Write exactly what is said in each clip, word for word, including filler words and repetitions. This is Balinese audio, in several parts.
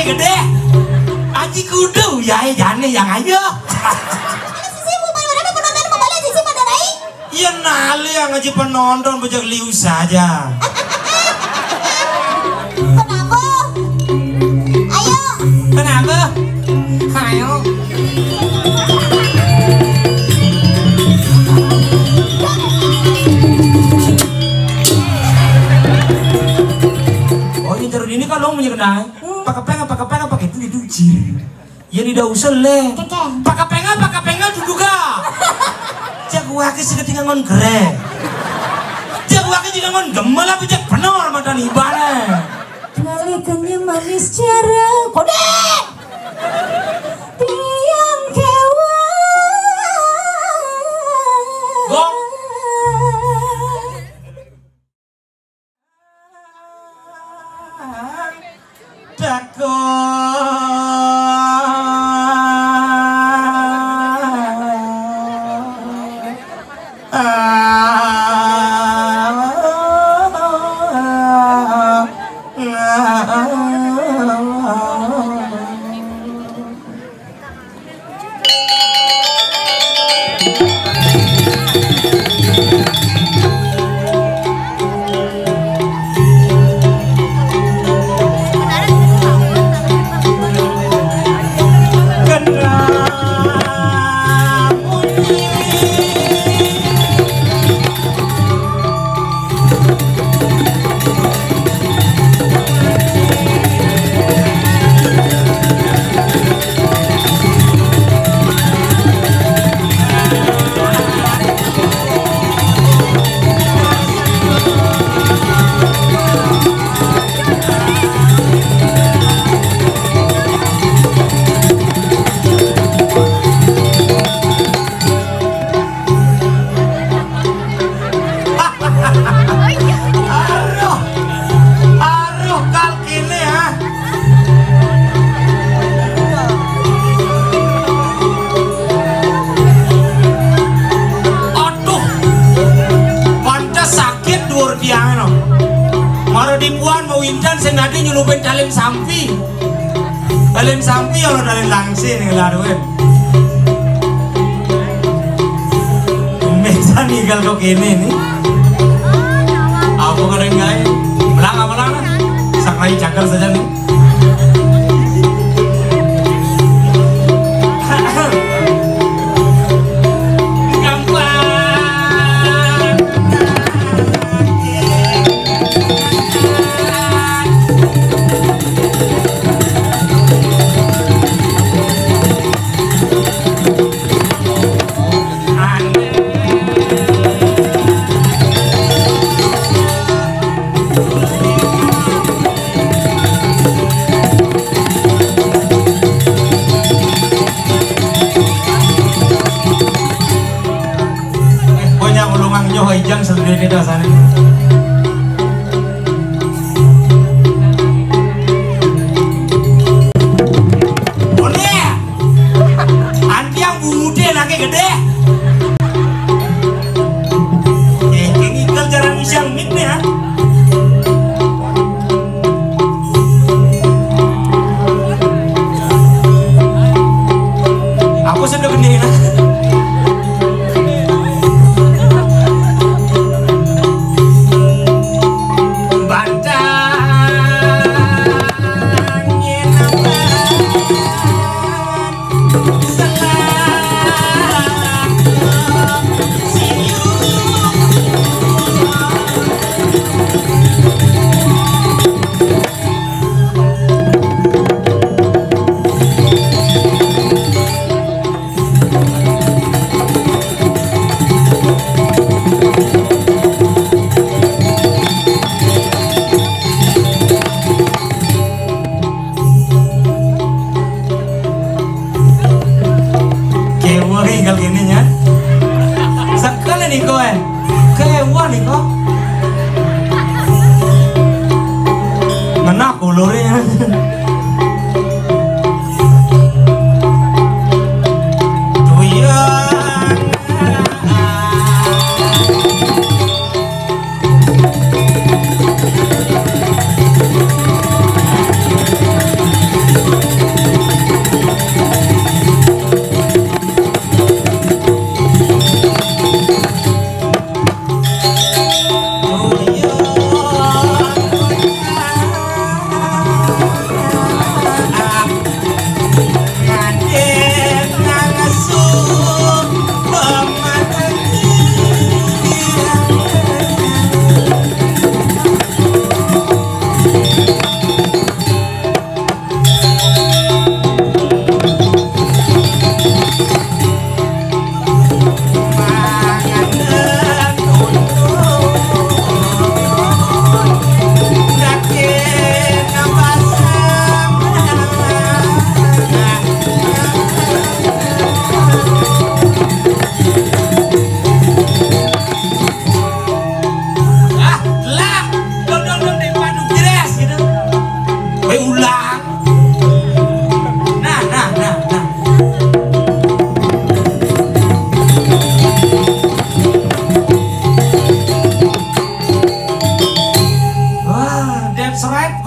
Gedé. Aji Kudu, yaé jani yang ayo. Sisi mau pada, pada penonton mau balik, sisi pada naik. Iya, nali yang aji penonton bejak liu saja. Kenapa? Ayo. Kenapa? Ayo. Oh, ini terus ini kalau mau kenal. Pakepeng, pakepeng, pakai itu diduji. Ya tidak usah leh. Keke. Pakepeng, pakepeng duduga. Jagoake sing ketinggalan ngon gereh. Jagoake sing ngon gemel apa jak penor mata ibane. Nalikannya manis cara. Kode. Tiang kewan. Gong. Takon. Aduh, aduh, kal kene ya. Aduh, pantes sakit dua tiang no. Mara dipuan mau intan sing dadi nyelupin talim sampi. Dalin sampi ya, dalin langsing nih, laruin. Mesan nih kalau kok ini nih. Apa kadang gawe? Belang apa lang? Sakrai cakar saja nih. Gampang. Punya ulungan nyoh ijang sebenarnya kita sana. Boleh. Anti yang bude lagi gede. Eh, ini kan jarang bisa mik nih ya.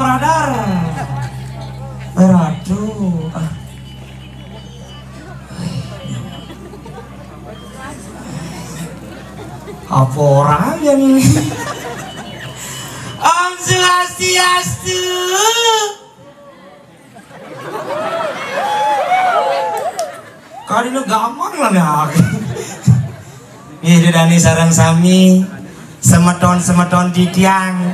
Sadar. Beradu. Ah. Apa orang yang ini? Om Swastiastu. Kali ini gampang lah nih. Nggih, Ida Dane sareng sami, semeton-semeton titiang,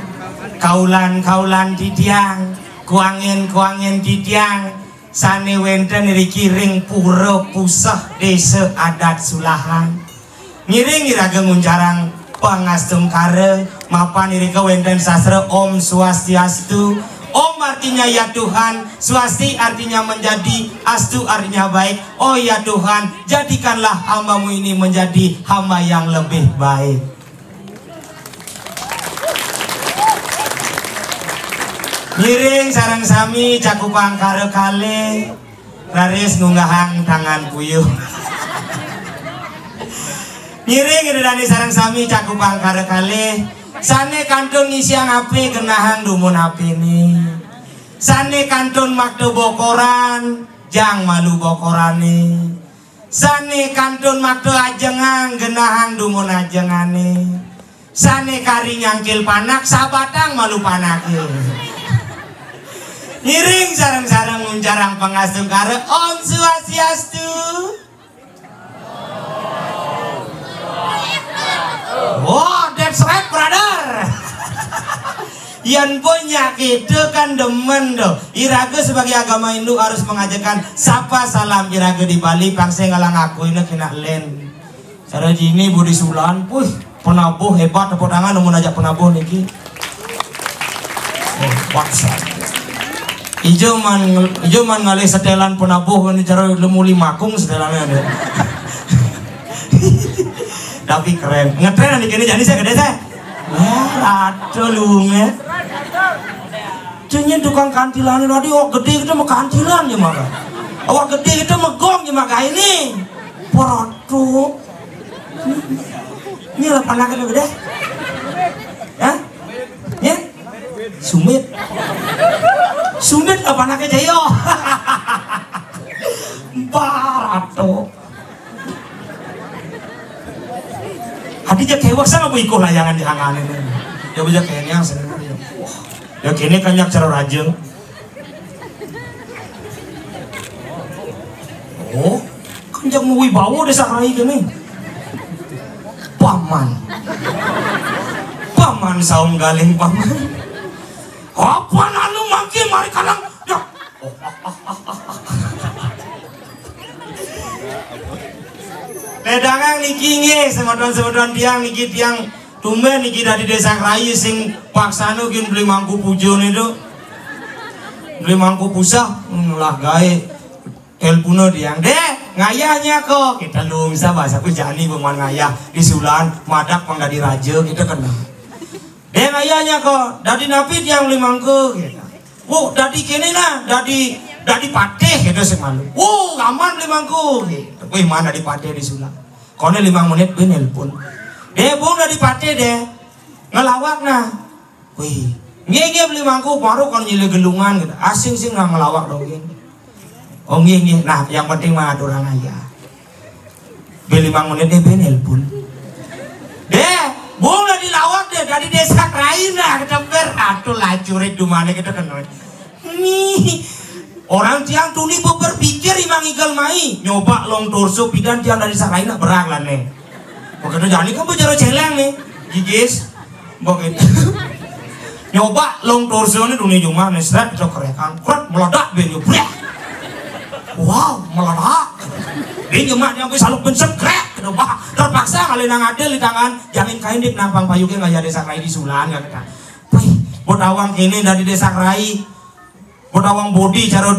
kaulan-kaulan titiang, kuangen-kuangen titiang, sane wenten riki ring Pura Puseh Desa Adat Sulahan. Ngiring iraga nguncarang pangastungkara, mapan irika wenten sastra Om Swastiastu. Om artinya ya Tuhan, swasti artinya menjadi, astu artinya baik. Oh ya Tuhan, jadikanlah hambamu ini menjadi hamba yang lebih baik. Ngiring sareng sami cakupang kara kalih, raris ngunggahang tangan puyuh. Ngiring Ida Dane sareng sami cakupang kara kalih, sane kantun ngisiang api genahang dumun apine. Sane kantun makta bokoran, jang malu bokorane. Sane kantun makta ajengang genahang dumun ajengane. Sane kari nyangkil panak, sabatang malu panake. Ngiring sareng-sareng nguncarang pangastungkara, Om Swastiastu. Oh, that's right, brother. Yan punya kita kan demen tuh. Iraga sebagai agama Hindu harus mengajarkan sapa salam iraga di Bali, pang sing ngalang aku ini kena len. Cara jini budi sulan, puh, penabuh hebat, tepuk tangan, nemu najak penabuh niki. Hebat, sa. Ijo man, ijo man ngalih setelan penabuh ini cara lemu limakung setelannya ada. Tapi keren. Ngetren nih kini jadi saya gede saya. Wah, rada luunge. Jenyen tukang kantilan tadi, awak gede kita mah kantilan ya maka. Awak gede kita megong ya maka ini. Poroto. Ini lah panaknya gede. Ya? Ya? Sumit. Sumit lah panaknya jayo. Poroto. Adi ja kewek sama bu ikuh layangan di hangane. Ya bu ja kenyang sebenarnya. Wah, ya kene kanyak cara raja. Oh, kanjang wibawa desa rai kene. Paman. Paman saung galing paman. Apa anu mangke mari kalang? Ya. Wedangang niki nggih, semeton-semeton tiang niki tiang tumben niki dadi desa rai sing paksana gin beli mangku puja nitu. Beli mangku pusah, hmm, lah gae. Telpuna tiang, "Dek, ngayahnya kok." Kita lungsa bahasa ku jani pemuan ngayah di sulan, madak pang dadi raja, kita kena. "Dek, ngayahnya kok, dadi napi tiang beli mangku?" Kita. "Oh, dadi kene nah, dadi dadi patih," kita sing malu. "Oh, aman beli mangku." Kita. Wih, mana dadi patih di sulan. Kone lima menit gue nelpon. "Dek, bung dadi patih, dek. Ngelawak nah." Wih, nggih nggih beli mangku baru kon nyilih gelungan gitu. Asing sih nggak ngelawak dong gini. Oh nggih nggih. Nah, yang penting mah aturan aja. Beli mangun ini ben nelpon. Deh, bung udah dilawak deh dari desa lain dah ketemper. Aduh lacurit dumane kita kenal. Nih, orang tiang tuni berpikir imang igal mai nyoba long torso pidan tiang dari desa lain nak berang lah nih. Makanya jadi kan bicara celeng nih, gigis. Begitu. Nyoba long torso ni dunia jumah ni seret kita kerekan, krek meledak ben yo brek. Wow, meledak. Ben jumah nyampe saluk ben segrek gitu bah. Terpaksa kali nang adil di tangan jamin kain dik nampang payuke ngaya desa rai di sulan kan kita. Wih, buat awang kene dari desa rai. Buat awang bodi cara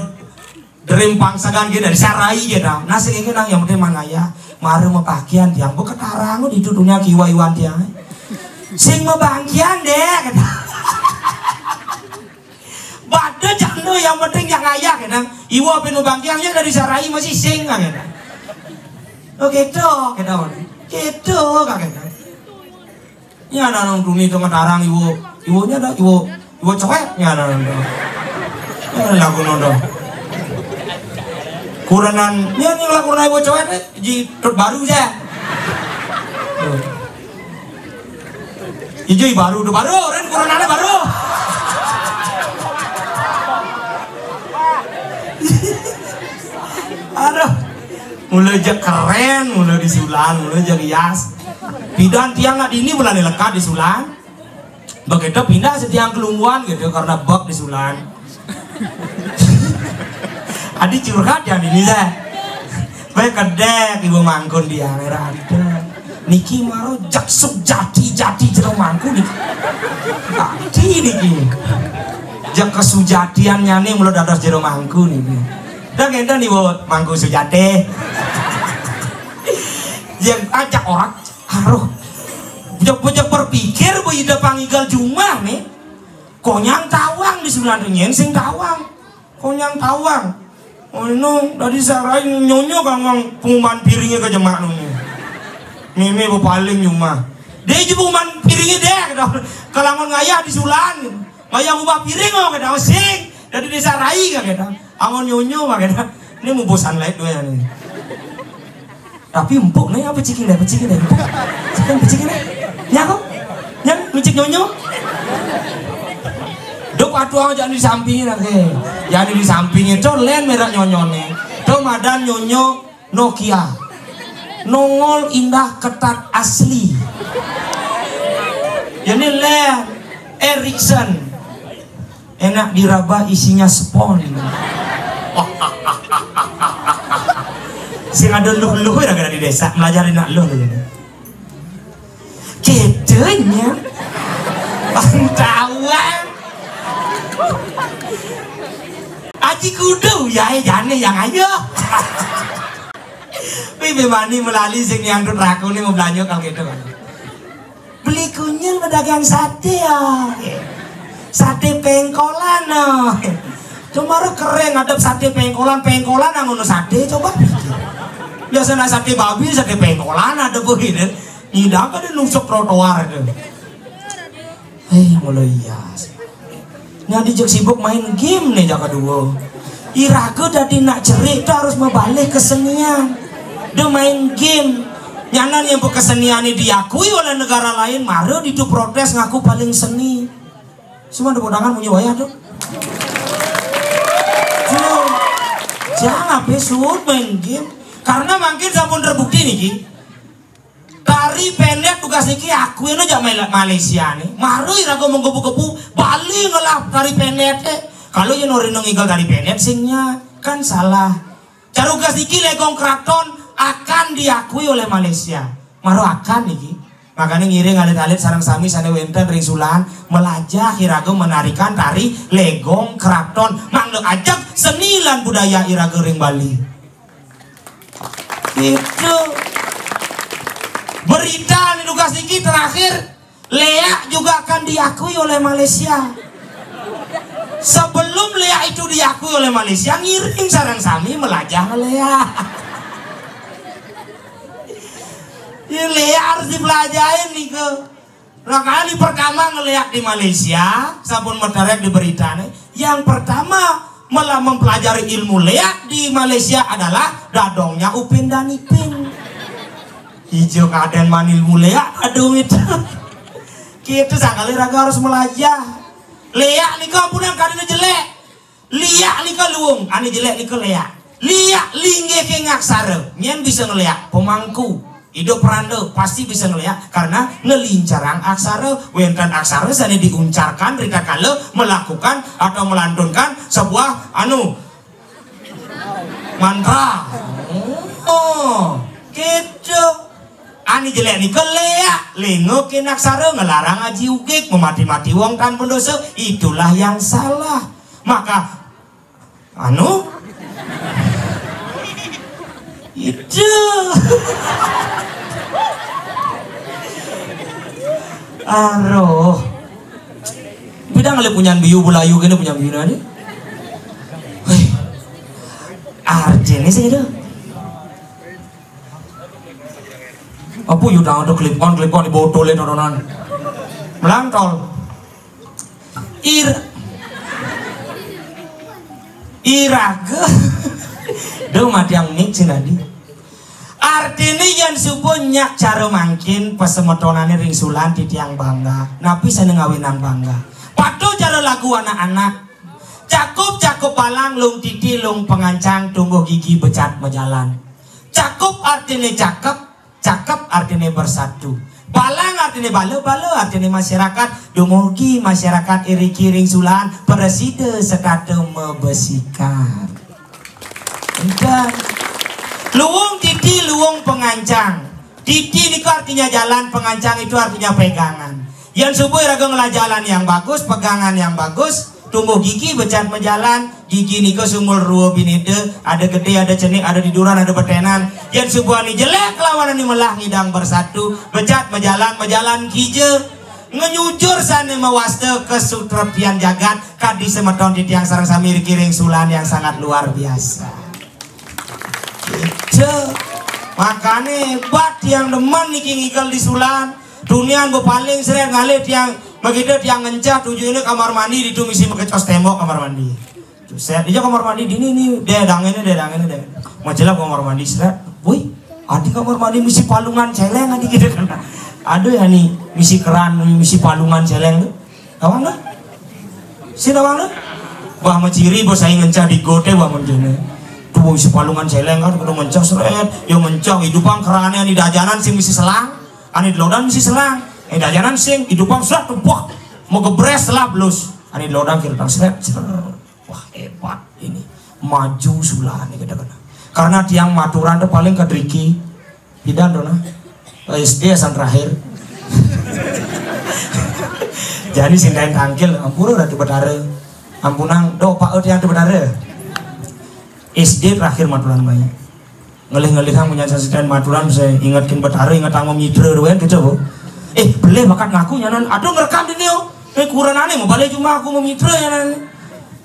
Derimpang sagan kita dari sarai kita. Nasi kayak nang yang penting mangaya. Mari mau pakaian tiang. Bukan tarang di dunia kiwa iwan tiang. Sing mau bangkian deh. Kata. Bade jando yang penting yang ayah kata. Iwa pinu bangkiannya dari sarai masih sing kata. Oh gitu kata. Gitu kata. Ya nanong duni tengah tarang iwo. Iwonya ada iwo. Iwa cowet, ya, no, no. Lagu nondo. Kurenan, ya, ini lagu nondo iwa cowet, eh, ji, tut baru aja. Tuh. Ijo i baru, tuh baru, Ren, kurenannya baru. Aduh. Mulai aja keren, mulai di Sulan, mulai aja rias. Pidan tiang nggak dini bulan lekat di Sulan. Begitu pindah setiang kelungguan gitu karena bek di Sulan. Adi curhat ya ini saya. Baik kedek ibu mangkun dia ngerante. Niki maro jaksuk jati jati jero mangku niki. Jati niki. Jak kesujatian nyane mulo dados jero mangku niki. Dah ngenten ibu mangku sujate. Yang ajak orang aruh. Bujak-bujak berpikir bu ida pangigal jumah nih. Konyang tawang di sebelah tu nyen sing tawang. Konyang tawang. Oh no, tadi sarai nyonyo kangwang pengumuman piringnya ke jemak nunyo. Mimi bu paling nyumah. Dia aja pengumuman piringnya deh, kata. Kelangon ngayah di Sulan. Ngayah ubah piring oh kata sing. Dari desa Rai kan kata. Angon nyonyo mah kata. Ini mau bosan lain dua nih. Tapi empuk nih apa cikin deh, cikin deh. Empuk. Cikin, cikin deh. Nyako? Nyang, micik nyonyo? Dok atuh aja di sampingnya ke. Yang di sampingnya tuh len merah nyonyone. Tuh madan nyonyo Nokia. Nongol indah ketat asli. Ini len Ericsson. Enak diraba isinya spon. Sing ada luh-luh ya di desa melajari nak luh gitu. Cedonya pantauan. Aji kudu ya eh, jane yang ayo. Pipi mani melali sing yang tuh raku nih mau belanja kalau gitu kan. Beli kunyil pedagang sate ya. Sate pengkolan no. Cuma keren ngadep sate pengkolan, pengkolan yang ngono sate coba pikir. Biasa nak sate babi, sate pengkolan ada begini. Ngidang kan nusuk trotoar itu. Hei, mulai iya. Nah, dijak sibuk main game nih jaga dua. Iraga tadi nak cerik tuh harus membalik kesenian. Dia main game. Nyanan yang kesenian ini diakui oleh negara lain, mara itu protes ngaku paling seni. Semua tepuk tangan punya wayah tuh. Tuh. Jangan pesut main game. Karena makin sampun terbukti nih, Ki. Tari pendek tugas niki aku ini aja Malaysia nih. Mara iraga menggebu-gebu Bali ngelap tari pendek eh. Kalau yang orang ngigal tari pendek singnya kan salah. Carugas niki legong keraton akan diakui oleh Malaysia. Mara akan niki. Makanya ngiring alit-alit sarang sami sana wenten ring Sulan melajah iraga menarikan tari legong keraton. Mangga ajak seni lan budaya iraga ring Bali. Itu berita nih tugas niki terakhir. Leak juga akan diakui oleh Malaysia. Sebelum leak itu diakui oleh Malaysia, ngiring sarang sami melajah leak. Ya, leak harus dipelajarin nih ke. Nah, kali pertama ngeleak di Malaysia, sabun meterek di berita nih. Yang pertama malah mempelajari ilmu leak di Malaysia adalah dadongnya Upin dan Ipin. Ijo kaden manil mulai ya, aduh itu. Kita sekali raga harus melajah. Leak nika ampun yang kadene jelek. Liak nika luung, ane jelek nika leak. Liak linggih ke ngaksara, nyen bisa ngeleak pemangku. Hidup randa pasti bisa ngeleak karena ngelincarang aksara. Wenten aksara sane diuncarkan rita kala melakukan atau melantunkan sebuah anu mantra. Oh, gitu. Ani jelek nika leak, lengo ke naksara ngelarang aji ugik, memati-mati wong tan berdosa. Itulah yang salah. Maka anu itu aroh. Bidang le punyan biu bulayu kene punyan biu nani. Hei. Arjene sih itu. Apa yu tangan tuh clip on clip on di botol itu nonan. Melantol. Ir iraga. Duh, mati yang mik sing tadi. Artine yen suba nyak cara mangkin pasemetonane ring Sulan titiang bangga. Napi sane ngawinang bangga? Patuh cara lagu anak-anak. Cakup-cakup balang lung titi lung pengancang tungguh gigi becat majalan. Cakup artine cakep, cakep artine bersatu. Balang artine bala, bala artine masyarakat. Dumugi masyarakat iriki ring Sulan prasida setata mabesikan. Enten. Luung titi, luung pengancang. Titi nika artinya jalan, pengancang itu artinya pegangan. Yen suba iraga ngelah jalan yang bagus, pegangan yang bagus, tumbuh gigi becat majalan, gigi nika sumul rua bineda, ada gede, ada cenik, ada diduran, ada betenan. Yen suba ani jelek kelawan ani melah ngidang bersatu, becat majalan, majalan kija. Ngenyujur sane mawasta kesutreptian jagat, kadi semeton titiang sareng sami iriki ring Sulan yang sangat luar biasa. Gitu. Makane hebat tiang demen niki ngigel di Sulan. Tunian bepaling seret ngalih tiang, begitu tiang ngencah tujune kamar mandi, ditu misi makecos tembok kamar mandi. Tuh, set, dija kamar mandi dini nih, dedang ini, dedang ini, deh. Majelep kamar mandi, set. Wih, adi kamar mandi misi palungan celeng adi gitu kan. Aduh ya nih, misi keran, misi palungan celeng tuh. Tawang dah? Si tawang dah? Wah, maciri bos saya ngencah di gote wah mencene. Tuh misi palungan celeng kan, kudu ngencah seret, yo ngencah hidupan kerane adi dajanan sing misi selang, ani delodan misi selang. Eh, dajanan sing hidupan seret tuh, wah, mau gebres lah belus. Ani delodan kira tang seret, seret. Wah, hebat ini. Maju Sulan nih, kata-kata. Karena tiang maturan tuh paling kadriki. Pidan tuh nah. S D asan terakhir. Jadi sing lain tangkil, ampura Ratu Betara. Ampunang, do Pak, eh, Ratu Betara. S D terakhir maturan bayi. Ngelih-ngelihang punya sasitren maturan, saya ingatkin Betara, ingat sama mitra doang gitu, Bu. Eh, boleh bakat ngaku nyanan. Aduh, ngerekam dini, oh. Eh, kurang aneh, mau balik cuma aku mau mitra nyanan.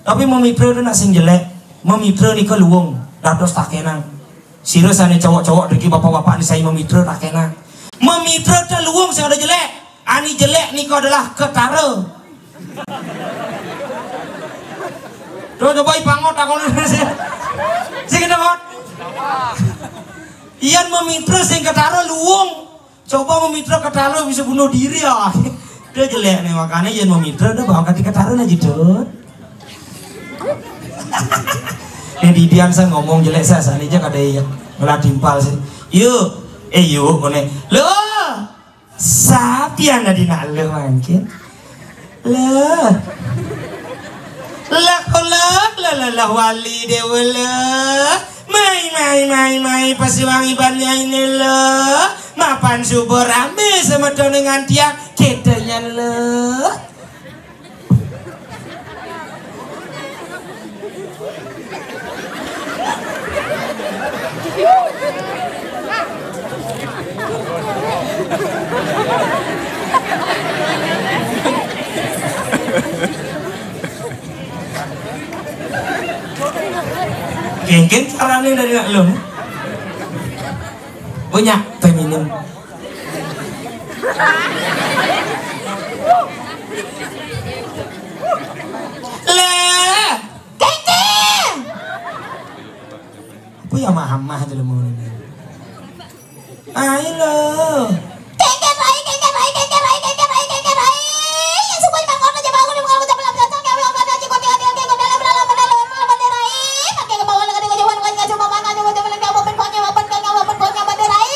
Tapi mau mitra itu nak sing jelek. Mau mitra nika luung, dados takenang. Sira sane cowok-cowok, driki bapak-bapak ni saya mau mitra takenang. Mau mitra te luung sing ada jelek. Ani jelek nika adalah ketara. Tuh, coba ipangot takon sing. Sing kena hot. Iyan mau mitra sing ketara luung. Coba mau mitra ketara bisa bunuh diri ya. Dia jelek nih, makanya yen mau mitra udah bawa kati ketara aja tuh. Ini didian saya ngomong jelek saya, sana aja kada iya ngelah timpal sih. Yuk, eh yuk, kone. Lo, sapi yang tadi nak lo mangkin? Lo. Lah, lah, lah, lah, lah, wali dewa lo. Mai, mai, mai, mai, pasiwangi bannya ini lo. Mapan subuh rame semeton dengan tiang, kitanya lo. Genggen carane dari nak lum. Banyak feminin. Lah, genggen. Apa ya, mah-mah aja lu mau ini. Ayo lo. Kengken rai, kengken rai, kengken rai, kengken rai, kengken rai. Yang semua bangun aja, bangun, bangun, bangun, bangun, bangun, bangun, bangun, bangun, bangun, rai. Pakai ke bawah, lagi ke jauhan, lagi ke jauhan, lagi ke jauhan, lagi ke jauhan, lagi ke jauhan, lagi ke jauhan, lagi ke jauhan, lagi ke jauhan, rai.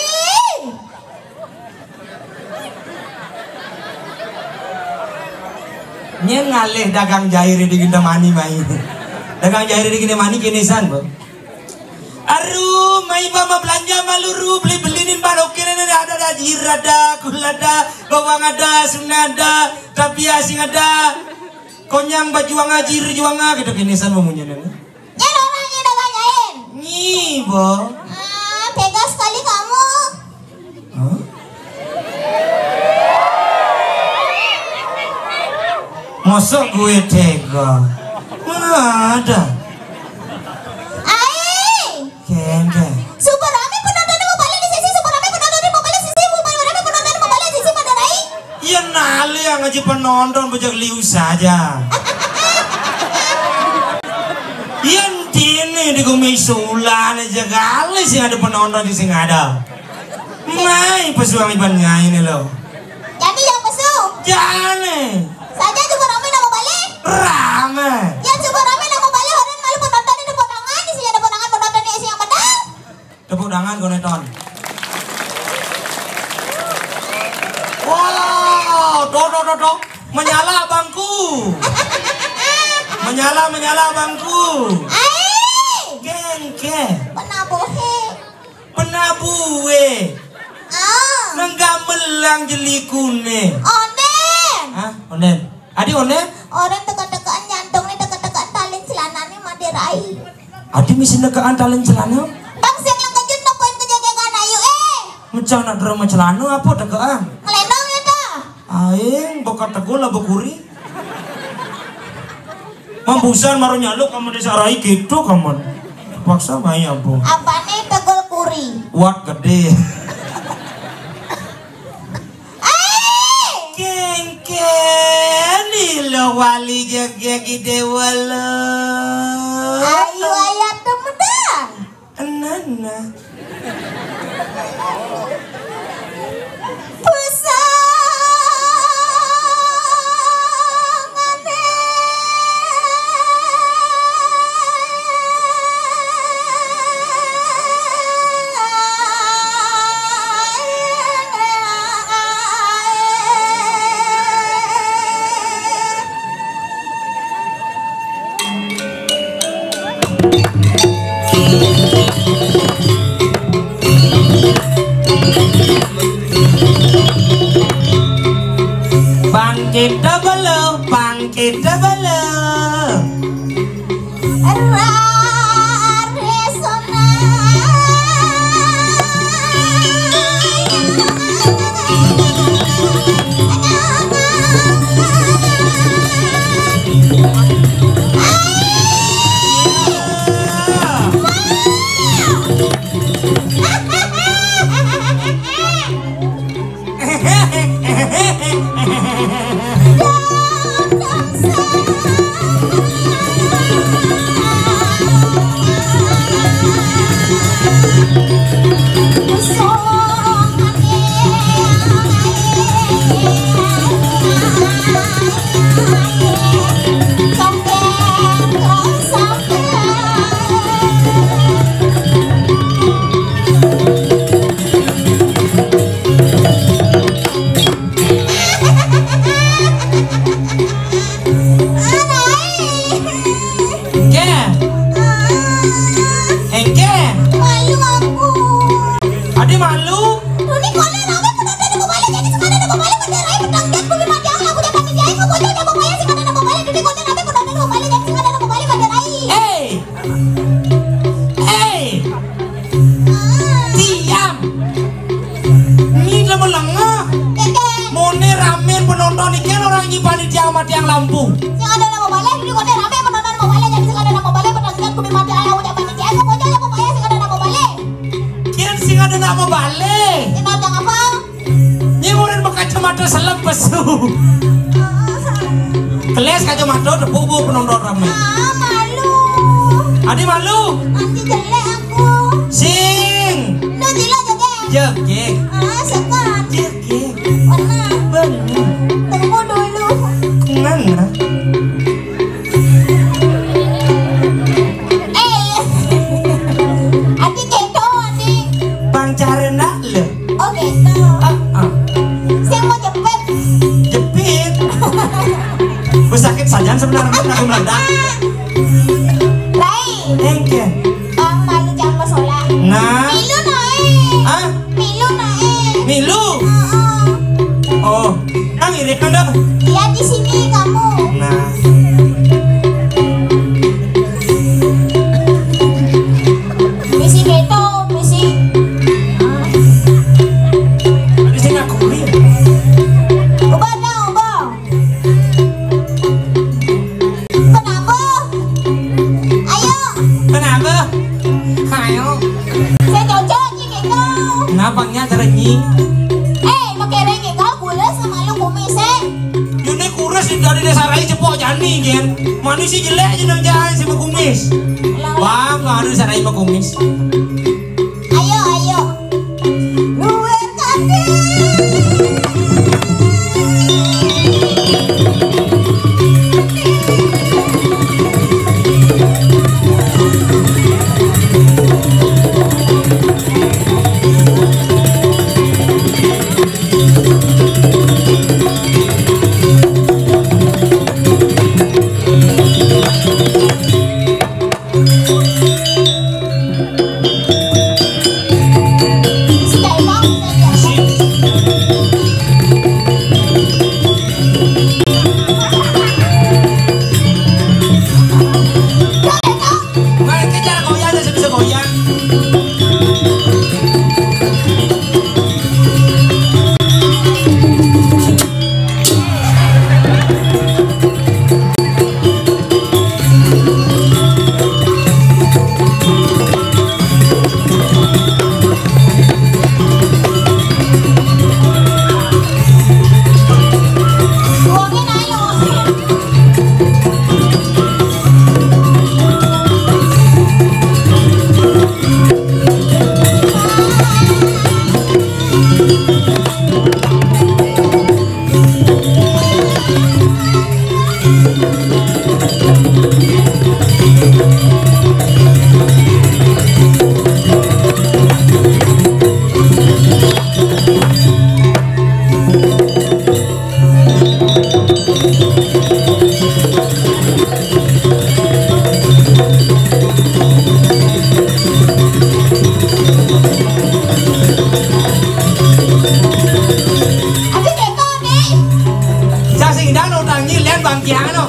Nyen ngalih dagang jair di Gindamani mai. Dagang jair di Gindamani kinisan, Bu. Aru, mai ba ma belanja malu ru, beli-beli nin baroke ne ada, ada jir ada, kul ada, bawang ada, suna ada, tapi asing ada, konyang bajuanga, jir juanga gitu kinisan mamunye ne. Nyen orang yang dagang jair. Nyi, Bo. Ah, tega sekali kamu. Hah? Masa gue tega? Mana ada? Ai. Kengke. Super rame penonton mau balik di sisi, super rame penonton mau balik sisi, super rame penonton mau balik sisi pada rai. Iya nali Yang aja penonton bocah liu saja. Yen dene di Gumi Sulan aja kali sing ada penonton di sing ada. Mai pesuang iban ngai ne lo. Jadi yang pesu. Jane. Saja coba rame nama balik. Rame. Ya coba rame nama balik, orang malu penonton ini, tepuk tangan di sini, ada penonton, penonton di sini yang menang. Tepuk tangan, Goneton. Wow, do do do do. Menyala abangku. Menyala, menyala abangku. Ai. Gengke. Penabuhe. Penabuhe. Ah. Nang gamelang jelikune. Onden. Hah? Onden. Adi onden? Orang teka-tekaan jantung nih, teka-tekaan talin celana nih, mati rai. Adi misi nekaan talin celana? Bang sing lengkejut nepuin kejegegan ayu, eh. Mecah nak drama celana apa tekaan? Ngelendong ya dah. Aing bakat tegul lah bekuri. Mambusan maru nyaluk kamu desa rai gitu kamu. Paksa mai apa? Apa nih tegul kuri? Wat gede. Ai! Kengkeni lo wali jegegi dewa lo. Ayu ayat temedan. Enana. Pusangane. Bangkit da belo, bangkit da belo. Engke. Engke. Malu aku. Ade malu. Duni kole rame penonton aku balik jadi sing ada aku balik pada rai petang dan bumi mati aku dapat dijahit aku bocah dapat bayar sing ada aku balik duni kole rame penonton aku balik jadi sing ada aku balik pada rai. Eh. Eh. Tiang. Ni lama lengah. Mone rame penonton iki orang nyi panitia sama tiang lampu. Sing ada nama balik, ini kode rame penonton mau balik, jadi sing ada nama balik, penonton kudu mati ayah udah panitia, aku bocah aku bayar sing ada nama balik. Kian sing ada nama balik. Ini nonton apa? Ini murid berkacamata selem pesu. Keles kacamata tepuk bu penonton rame. Ah, malu. Adi malu. Nanti jelek aku. Sing. Lu jelek juga. Jegek. Ah, sekat. Jegek. Pernah. Bener. Tunggu dulu. Mana? Eh. Adi keto, Adi. Bang Carena le. Oh, gitu. Ah, ah. Saya mau jepit. Jepit. Wis sakit saja sebenarnya aku meledak. Rai. Engke. Bang malu jam sola. Nah. Milu nae. Ah? Milu nae. Milu. Heeh. Oh, nang irit kan dah. Dia di sini kamu. Nah. Misi keto, misi. Misi ngakuri. Ubah dah, ubah. Kenapa? Ayo. Kenapa? Ayo. Saya cocok ni kita. Kenapa nya terenyi? Eh, pakai rengi kau gula sama lu kumis eh. Cepok jani, Gen. Manusia jelek je nang jangan si makumis. Bang, harus ada yang makumis. Ayo, ayo. Luar kaki. Nah, kejar goyang, saya bisa goyang. Cak sing dang no tangi lian bang kiang no.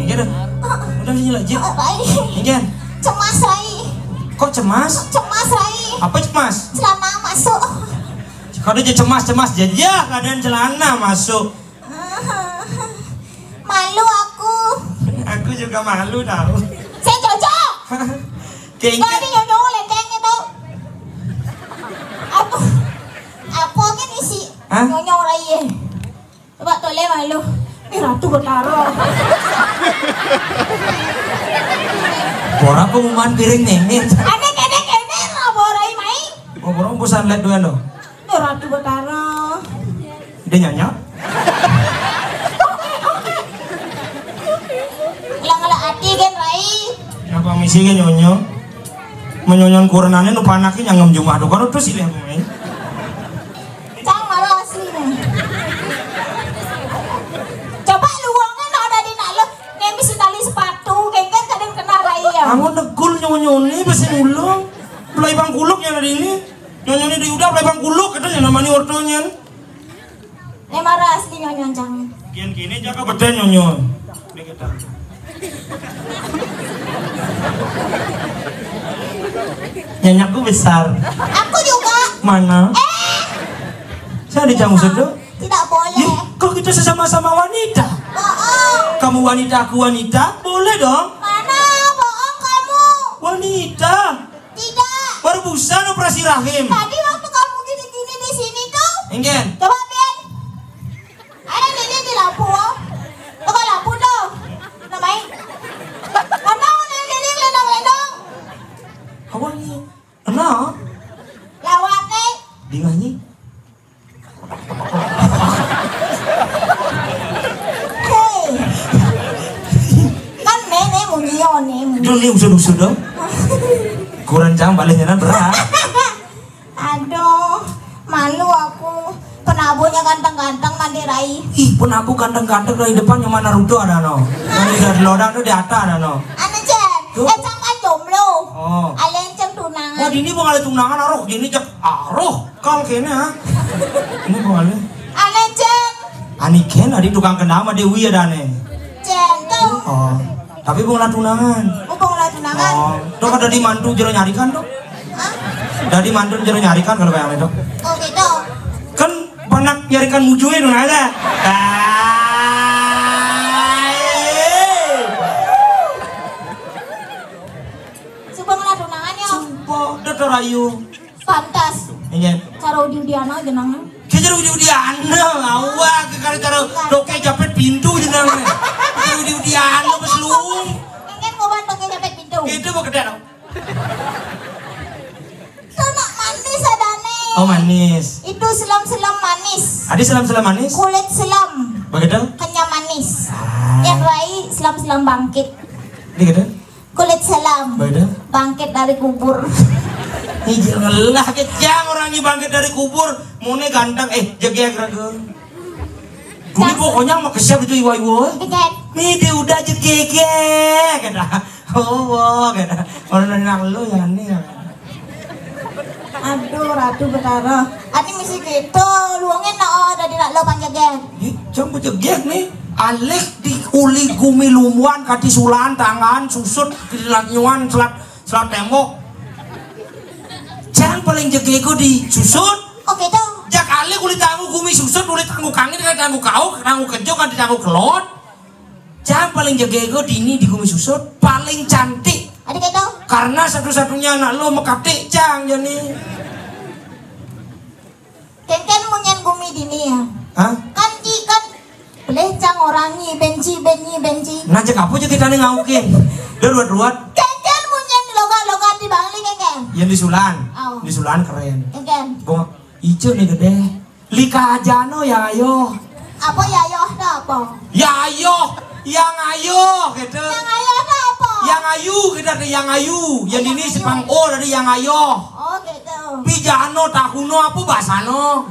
Ini dah. Udah, sini lah, Jin. Apa ini? Ini kan. Cemas, Rai. Kok cemas? Cemas, Rai. Apa cemas? Celana masuk. Kalau dia cemas-cemas, jadi ya keadaan celana masuk. Malu aku. Aku juga malu tahu. Saya cocok. Kayaknya. Tadi nyonyo lenteng itu. Apa? Apa kan isi? Hah? Nyonyo, Rai. Coba toleh malu. Eh, Ratu Betara. Bora pengumuman piring nenek. Ane kene kene lah borai mai. Oh, bora bosan lihat dua lo. Eh, Ratu Betara. Dia nyanyi. Ngelah-ngelah hati kan, Rai. Siapa misi kan nyonyo? Menyonyon kurenane nu panake nyangem jumah tu. Kalau tu silih mai. Cang malu asli nih. Coba luangan ada di nak lo, ngemis tali sepatu, kengken kadang kena raya. Kamu negul nyonyoni besi ulang. Belai bang kuluk yang ada ini. Nyonyoni di udah belai bang kuluk katanya namanya ortonya. Ini marah asli nyonyo cang. Kian kini jaga beden nyonyo. Ini kita. Nyanyaku besar. Aku juga. Mana? Eh. Saya di Cang Usut tuh. Tidak boleh. Ih, kok kita sesama-sama wanita? Bohong. Kamu wanita, aku wanita, boleh dong. Mana bohong kamu? Wanita. Tidak. Baru busan operasi rahim. Tadi waktu kamu gini-gini di sini tuh. Enggen. Coba, Pian. Ada lilin di lampu, oh. Coba lampu tuh. Namai. Mana ada lilin lendong-lendong? Apa ni? Kenal? Lawat, eh. Di mana? Hei. Kan nenek munyi, oh, nenek munyi. Duh, ni usut-usut dong. Kurang cang balik nyanan berat. Aduh, malu aku. Penabuhnya ganteng-ganteng. Pandai rai. Ih, pun aku ganteng-ganteng dari depan, nyaman Naruto ada no. Dari dari lodang tuh di atas ada no. Anu, Cen. Tuh. Eh, cang kan jomblo. Oh. Alé cang tunangan. Oh, dini bang alé tunangan, aroh, dini cek aroh. Kal kéné, ha? Ini bang alé. Alé cang. Ani kén, adi tukang kendama Dewi ada né. Cen tuh. Oh. Tapi bang alé tunangan. Oh, bang alé tunangan. Oh. Tuh kada di mantu jero nyarikan tuh. Hah? Dadi mantu jero nyarikan kalau kayak itu. Oh, gitu. Kan panak nyarikan mujue dong ada. Ah. Sumpah ngelah tunangan ya. Sumpah, udah terayu. Pantas. Iya. Cara udi-udiana jenengna. Kayak cara udi-udiana, awak kayak cara doke japit pintu jenengna. Cara udi-udiana pas lu. Mungkin mau bantu kayak japit pintu. Itu mau gede dong. Itu nak manis ada nih. Oh, manis. Itu selam-selam manis. Adi selam-selam manis? Kulit selam. Begitu? Kenyam manis. Ah. Yang rai selam-selam bangkit. Ini gitu? Kulit selam. Begitu? Bangkit dari kubur. Ih, jangan lah, kejang orang ini bangkit dari kubur. Mone ganteng, eh, jegeg raga. Dulu pokoknya mah kesiap itu iwa-iwa. Kejang. Nih dia udah jegeg, kata. Oh, wah, kata. Orang nang lu ya nih. Aduh, Ratu Betara. Adi misi gitu, luangin na oh dari nak lo panjegen. Ih, jang bejegeg nih. Alih di uli gumi lumuan, kati sulan, tangan, susut, kilanyuan, selat, selat tembok. Jang paling jegego di susut. Oh, gitu. Jak alih uli tanggu gumi susut, uli tanggu kangin, kan tanggu kau, tanggu kejo, kan tanggu kelot. Jang paling jegego dini di gumi susut, paling cantik. Ada gitu. Karena satu-satunya anak lo mekatik, jang, jani. Kengken munyen gumi dini ya. Hah? Kan ci, kan boleh cang orangi, benci, benci, benci. Nah, cek apa aja kita nih ngaukin. Ruwet-ruwet. Kengken munyen loga-loga di Bangli, kengken. Yang di Sulan. Oh. Di Sulan keren. Kengken. Gua ijo nih gede. Lika aja no ya ayo. Apa ya ayo, ada apa? Ya ayo, yang ayo gitu. Yang ayo ada apa? Yang ayu gitu, ada yang ayu. Yang ini sepang O dari yang ayo. Oh, gitu. Pijano tahuno apa basano.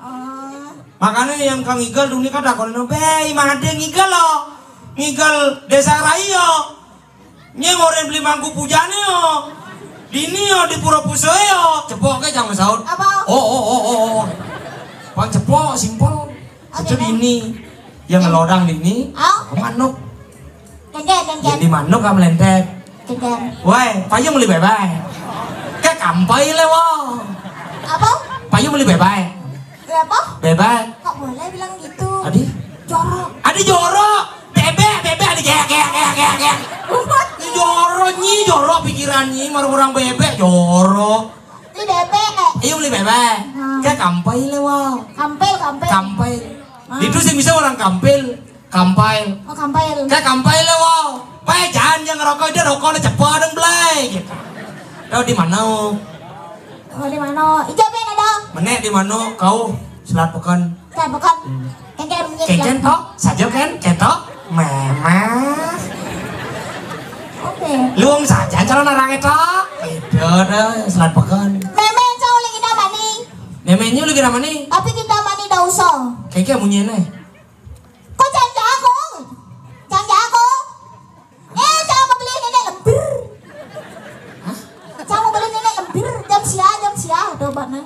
Oh. Makanya yang kang Igal dulu kan takon no, "Be, imade ngigal lo? Ngigal desa Rayo?" Nyé ngoren beli mangku pujane yo. Dini yo di pura pusoe yo. Cepok ke jangan saut. Apa? Oh, oh, oh, oh, oh. Paling cepok, simpel. Oke. Itu dini. Yang ngelodang dini. Oh. Manuk. Kengken, kengken. Jadi manuk kamu lentek. Kengken. Woi, payung beli bebek. Ke kampai le wo. Apa? Payung beli bebek. Apa? Bebek. Kok boleh bilang gitu? Adi? Jorok. Adi jorok. Bebek, bebek, adi gek, gek, gek, gek, gek. Umat. Ini jorok, nyi jorok pikiran nyi, marang orang bebek, jorok. Ini bebek. Iya, beli bebek. Hmm. Kayak kampai le, wow. Kampil, kampil. Kampai. Hmm. Itu sih bisa orang kampil. Kampail. Oh, kampail. Kayak kampail le, wow. Pae jangan yang ngerokok, dia rokok le cepet dong, belai. Gitu. Tahu di mana? Oh, di mana? Ijo ben ada. Menek di mana? Kau selat pekan. Selat pekan. Hmm. Kengken, kengken. Kengken toh? Saja kan? Ketok. Memang. Oke. Luang saja calon orang itu. Itu ada selat pekan. Memang cau lagi nama nih. Memangnya lagi nama nih? Tapi kita mani dah usah. Kengken munyi nih. Kok cang jago? Cang jago? Eh, cang mau beli nenek lembir. Hah? Cang mau beli nenek lembir jam sia, jam sia, coba nah.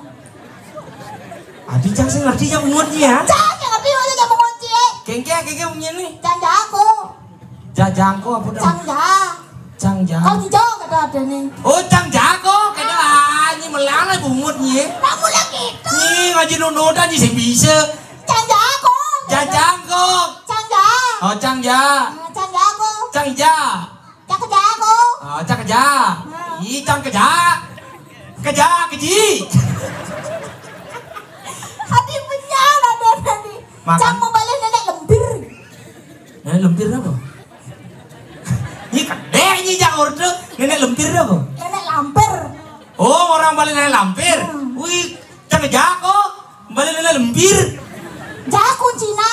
Adi cang sih ngerti yang muat ya. Cang yang ngerti aja jam mau cie. Kengke, kengke punya nih. Cang jago. Jajangko apa dah? Cang ja. Cang ja. Kau hijau kata ada nih. Oh, cang jago kata ah, ini melala bungut nih. Kamu lagi itu. Nih ngaji nunutan nih sih bisa. Cang jago. Jajangko. Cang ja. Oh, cang ja. Nah, cang jago. Cang ja. Cang jago. Oh, cang ja. Nah. Ih, cang keja. Keja, keji. Hati penjara ada tadi. Makan. Cang mau balik nenek lembir. Nenek lembir apa? Ini kedek ini jang order. Nenek lembir apa? Nenek lampir. Oh, orang balik nenek lampir. Hmm. Wih, cang jago. Balik nenek lembir. Jago Cina.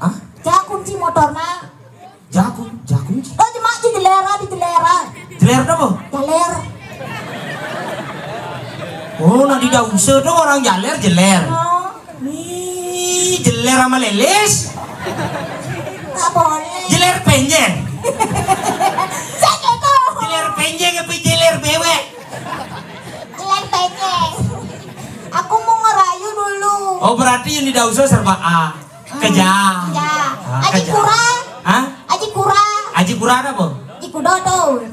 Hah? Jago kunci motorna. Jago, jago. Oh, jemak di jelera, di jelera. Jeler apa? Jaler. Oh, nak di Dause tuh orang jaler, jeler. Oh. Nih. Ih, jeler sama lelis. Nggak boleh. Jeler penyeng. Saya gitu. Jeler penyeng apa jeler bewek? Jeler penyeng. Aku mau ngerayu dulu. Oh, berarti yang tidak usah serba A. Keja. Ya. Ah, Aji keja. Kura. Hah? Aji Kura. Aji Kura ada apa? Aji Kudo tuh.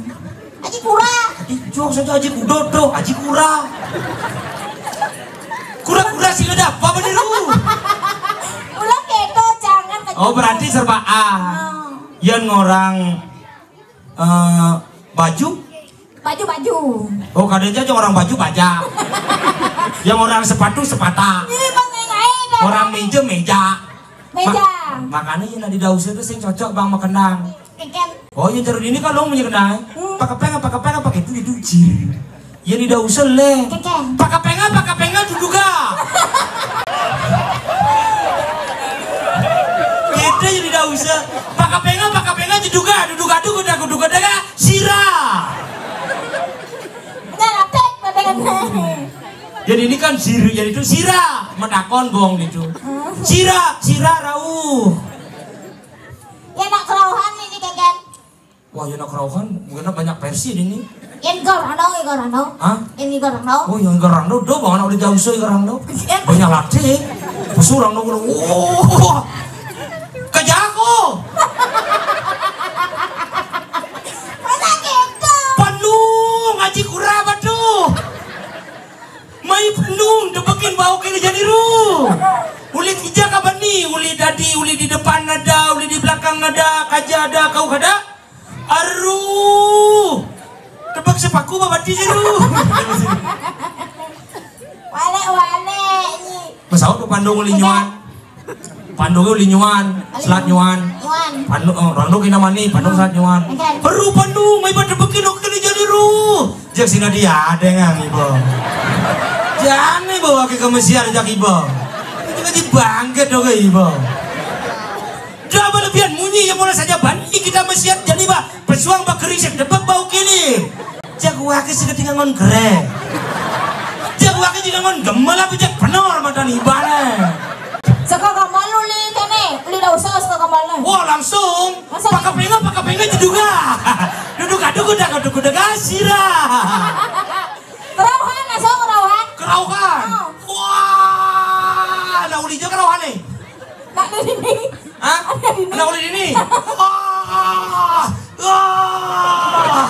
Aji Kura. Aji jok saja Aji Kudo tuh, Aji Kura. Kura-kura sih ada apa bener lu? Ulah keto, jangan keto. Oh, berarti serba A. Oh. Yang orang eh, baju? Baju, baju. Oh, kadang aja orang baju baja. Yang orang sepatu sepata. Ih, Bang, yang lain, Bang. Orang meja meja. Meja. Ma-, makanya yang di Dausa itu sing cocok Bang makenang. Keken. Oh, yang terus ini kalau mau kenang. Hmm. Pakai pengen, pakai pengen, pakai itu itu ciri. Yang di Dausa leh. Keken. Pakai pengen, pakai pengen duduga. Kita yang di Dausa. Pakai pengen, pakai pengen duduga, duduga, duduga, duduga, duduga, sira. Enggak rapet badannya. Jadi ini kan sira, jadi itu sira, menakon bong gitu. Hmm. Sira, sira rauh. Ya nak kerauhan ini, Keken. Wah, ya nak kerauhan, mungkin banyak versi ini. Yang garano, yang garano. Hah? Yang garano. Oh, yang garano, do, bang, anak udah jauh so, yang garano. Iya. Banyak latih. Pesurang dong, wah. Kejako. Masa gitu? Penuh, ngaji kurang, aduh. Mai penuh, debekin bau kena jadi ru. Uli tija ka bani, uli dadi, uli di depan ada, uli di belakang ada, kaja ada, kau kada. Aru. Tebak sepaku babati je lu. Walek, walek, ni. Pesawat tu pandung uli nyuan. Pandung uli nyuan, selat nyuan. Nyuan. Pandung, oh, randung kena mani, pandung selat nyuan. Oke. Peru pandung, mai pada bekin oke ni jadi ru. Jak sina dia ada ngang iba. Jangan bawa ke kemesiar jak iba. Itu ngaji bangkit oke iba. Dah berlebihan munyi yang mula saja bani kita mesiar jadi bah. Pesuang bakeri sing debek bau kili. Jago wake sing ketinggal ngon kere. Jago wake juga ngon gemel apa jak penor mata ni ibane. Saka kamar lu li kene, li dah usah saka kamar lu. Wah, langsung. Masa? Pakai pengen, pakai pengen juga. Duduk aduk udah, duduk udah kasira. Kerauhan, asal kerauhan. Kerauhan. Oh. Wah, ada uli juga kerauhan nih. Nak di sini. Hah? Ada di sini. Ada uli di sini. Wah. Wah. Wah.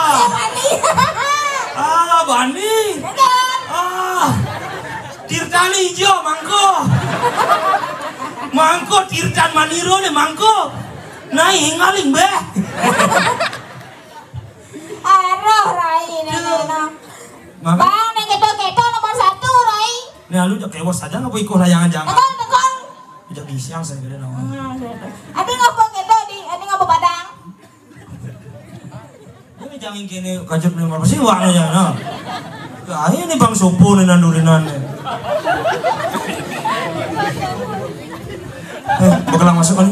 Saya bani. Ah, bani. Bukan. Ah. Tirtani hijau mangko. Mangko tirtan maniro nih mangko. Naik hingaling beh. Aroh rai nene no. Maka Bang, neng keto-keto nomor satu rai. Nih lu jak kewas saja ngapa ikut layangan jangan. Tekong, tekong. Udah bisiang saya gede nama. Hmm, gitu. Adi ngapa keto di, adi ngapa padang? Ini jangan kini kacut nih apa sih warnanya no. Ayo nih Bang Sopo nih nandurinan nih. Eh, bakalan masuk kan?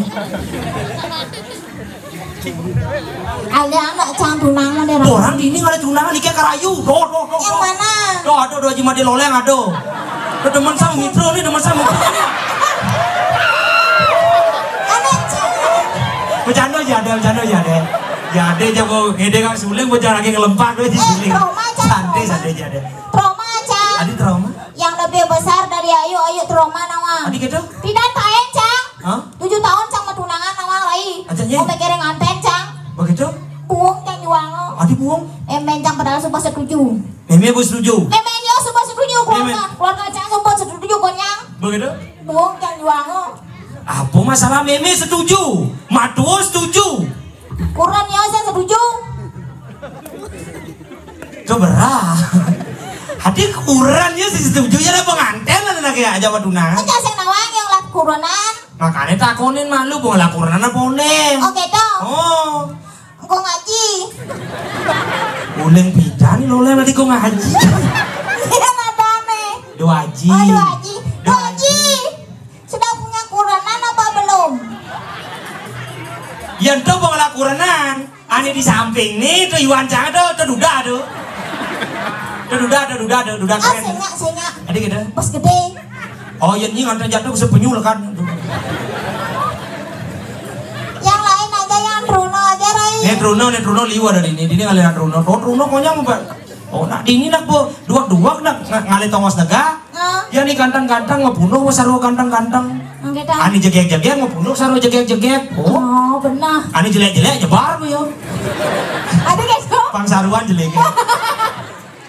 Ada anak cang tunangan deh. Orang di ini nggak ada tunangan, nikah karayu. Doh, doh, doh. Yang mana? Doh, ada doh Haji Made Loleng ada. Doh, demen sama Mitro nih, demen sama Mitro nih. Ada cang. Bercanda aja ada, bercanda aja ada. Ya ada aja mau ngede kan suling, mau lagi ngelempak tuh di suling. Trauma, cang. Santai, santai aja ada. Trauma, cang. Ada trauma? Yang lebih besar dari Ayu, Ayu trauma nawang. Adi gitu? Tidak taen, cang. Hah? Tujuh tahun cang bertunangan nawang rai. Aja, Nyi. Mau mikirin nganten, cang. Begitu? Buang cang juang. Adi buang? Eh, men cang padahal sumpah setuju. Meme bu setuju. Meme dia sumpah setuju, keluarga, keluarga cang sumpah setuju konyang. Begitu? Buang cang juang. Apa masalah meme setuju? Matua setuju. Kurang ya saya setuju. Keberah. Hati kurang ya sih setuju ya ada pengantin ada nak ya aja tunangan. Aja saya nawang yang lah kuronan. Makanya takonin malu boleh kuronan apa onen. Oke dong. Oh. Engkau ngaji. Uleng pidan lo lem tadi kau ngaji. Iya madame. Dua haji. Oh, dua haji. Dua haji. Sudah punya kuronan apa belum? Yang tuh boleh kuronan. Ani di samping nih tuh Iwan Cang tuh, tuh duda tuh. Tuh duda, tuh duda, tuh duda. Ah, keren. Senya, senya. Tadi gitu. Bos gede. Oh, yén nyi nganten jatuh ke sepenyu lekat. Yang lain aja, yang Truno aja, Rai. Né Truno, né Truno liwat dari ini. Ini ngaliran Truno. Oh, Truno konyang, Mbak. Oh, nak dini nak bu, duak-duak nak ng-, ngalih tongos negak. Hah? Ya ni ganteng-ganteng ngebunuh wis sarwa ganteng-ganteng. Nggih, ta. Ani jegeg-jegeg ngebunuh sarwa jegeg-jegeg. Oh. Oh, benar. Ani jelek-jelek nyebar ku ya. Aduh, gitu. Pang saruan jelek.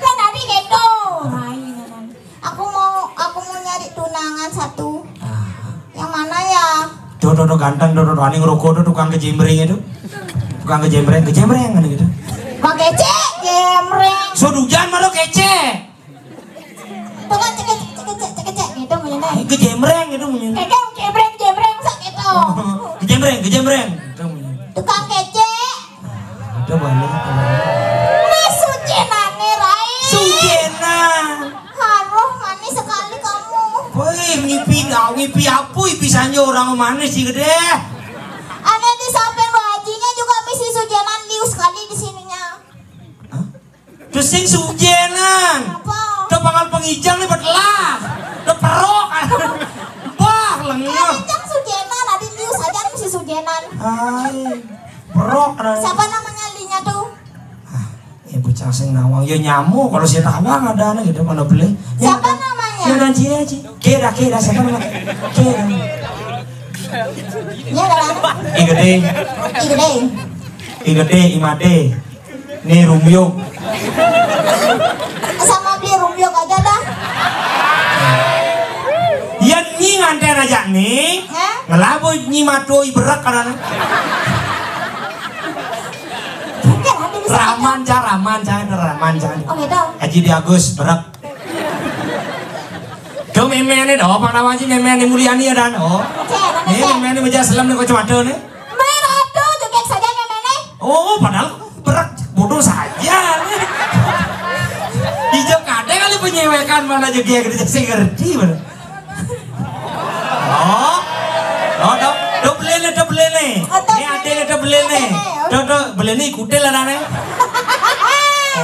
Kan tadi gitu. Rai, ngono. Aku mau, aku mau nyari tunangan satu. Ah. Yang mana ya? Tuh, tuh, tuh, ganteng, tuh, tuh, tuh, ani ngerokok tuh, tukang kejembreng itu. Tukang kejembreng, kejembreng, kan gitu. Pakai cek, jembreng. Sudah hujan malah kecek. Tuh kan cek, cek, cek, cek, cek, gitu, punya. Ini kejembreng gitu, punya. Kayak kejembreng, jembreng, sak gitu. Kejembreng, kejembreng. Gitu, punya. Tukang kecek. Ada balik. Ini sujenane, Rai. Sujena. Aduh, manis sekali kamu. Woi, ngipi dah, ngipi apa? Ipi sanja orang manis sih gede. Ada di samping Bu Hajinya juga misi sujenan liu sekali di sininya. Hah? Tuh sing sujenan. Apa? Tuh pangal pengijang nih betelah. Tuh perok. Bah, lengah. Pengijang sujenan, ada liu saja misi sujenan. Hai. Perok, nah. Siapa namanya linya tuh? Ah, ya bocah sing nawang. Ya nyamuk kalau saya tawang ada anak gitu mana beli. Siapa namanya? Ya nanti aja. Kira, kira siapa nama? Kira. Ya kan? Igede. Igede. Igede, Imade. Nih Rumyuk. Sama beli Rumyuk aja dah. Ya nyi nganten aja nih. Hah? Ngelabu nyi matu iberak karena. Bukan, ada di sana. Raman, Ca, raman, Ca, itu raman, Ca. Oh, gitu. Haji di Agus, berak. Tuh méméné dah, apa namanya sih méméné Mulyani ya dan, oh. Cek, mana, ini cek? Méméné meja selam nih kacamata nih. Main aduh, jegeg saja méméné. Oh, padahal berak bodoh saja. Hijau kadé kali penyewekan mana juga gitu, saya ngerti mana. Oh. Oh, tuh, tuh beli nih, tuh beli nih. Oh, tuh. Ini ada nih, tuh beli nih. Ada nih, oh. Tuh, tuh, beli nih, kutil ada nih.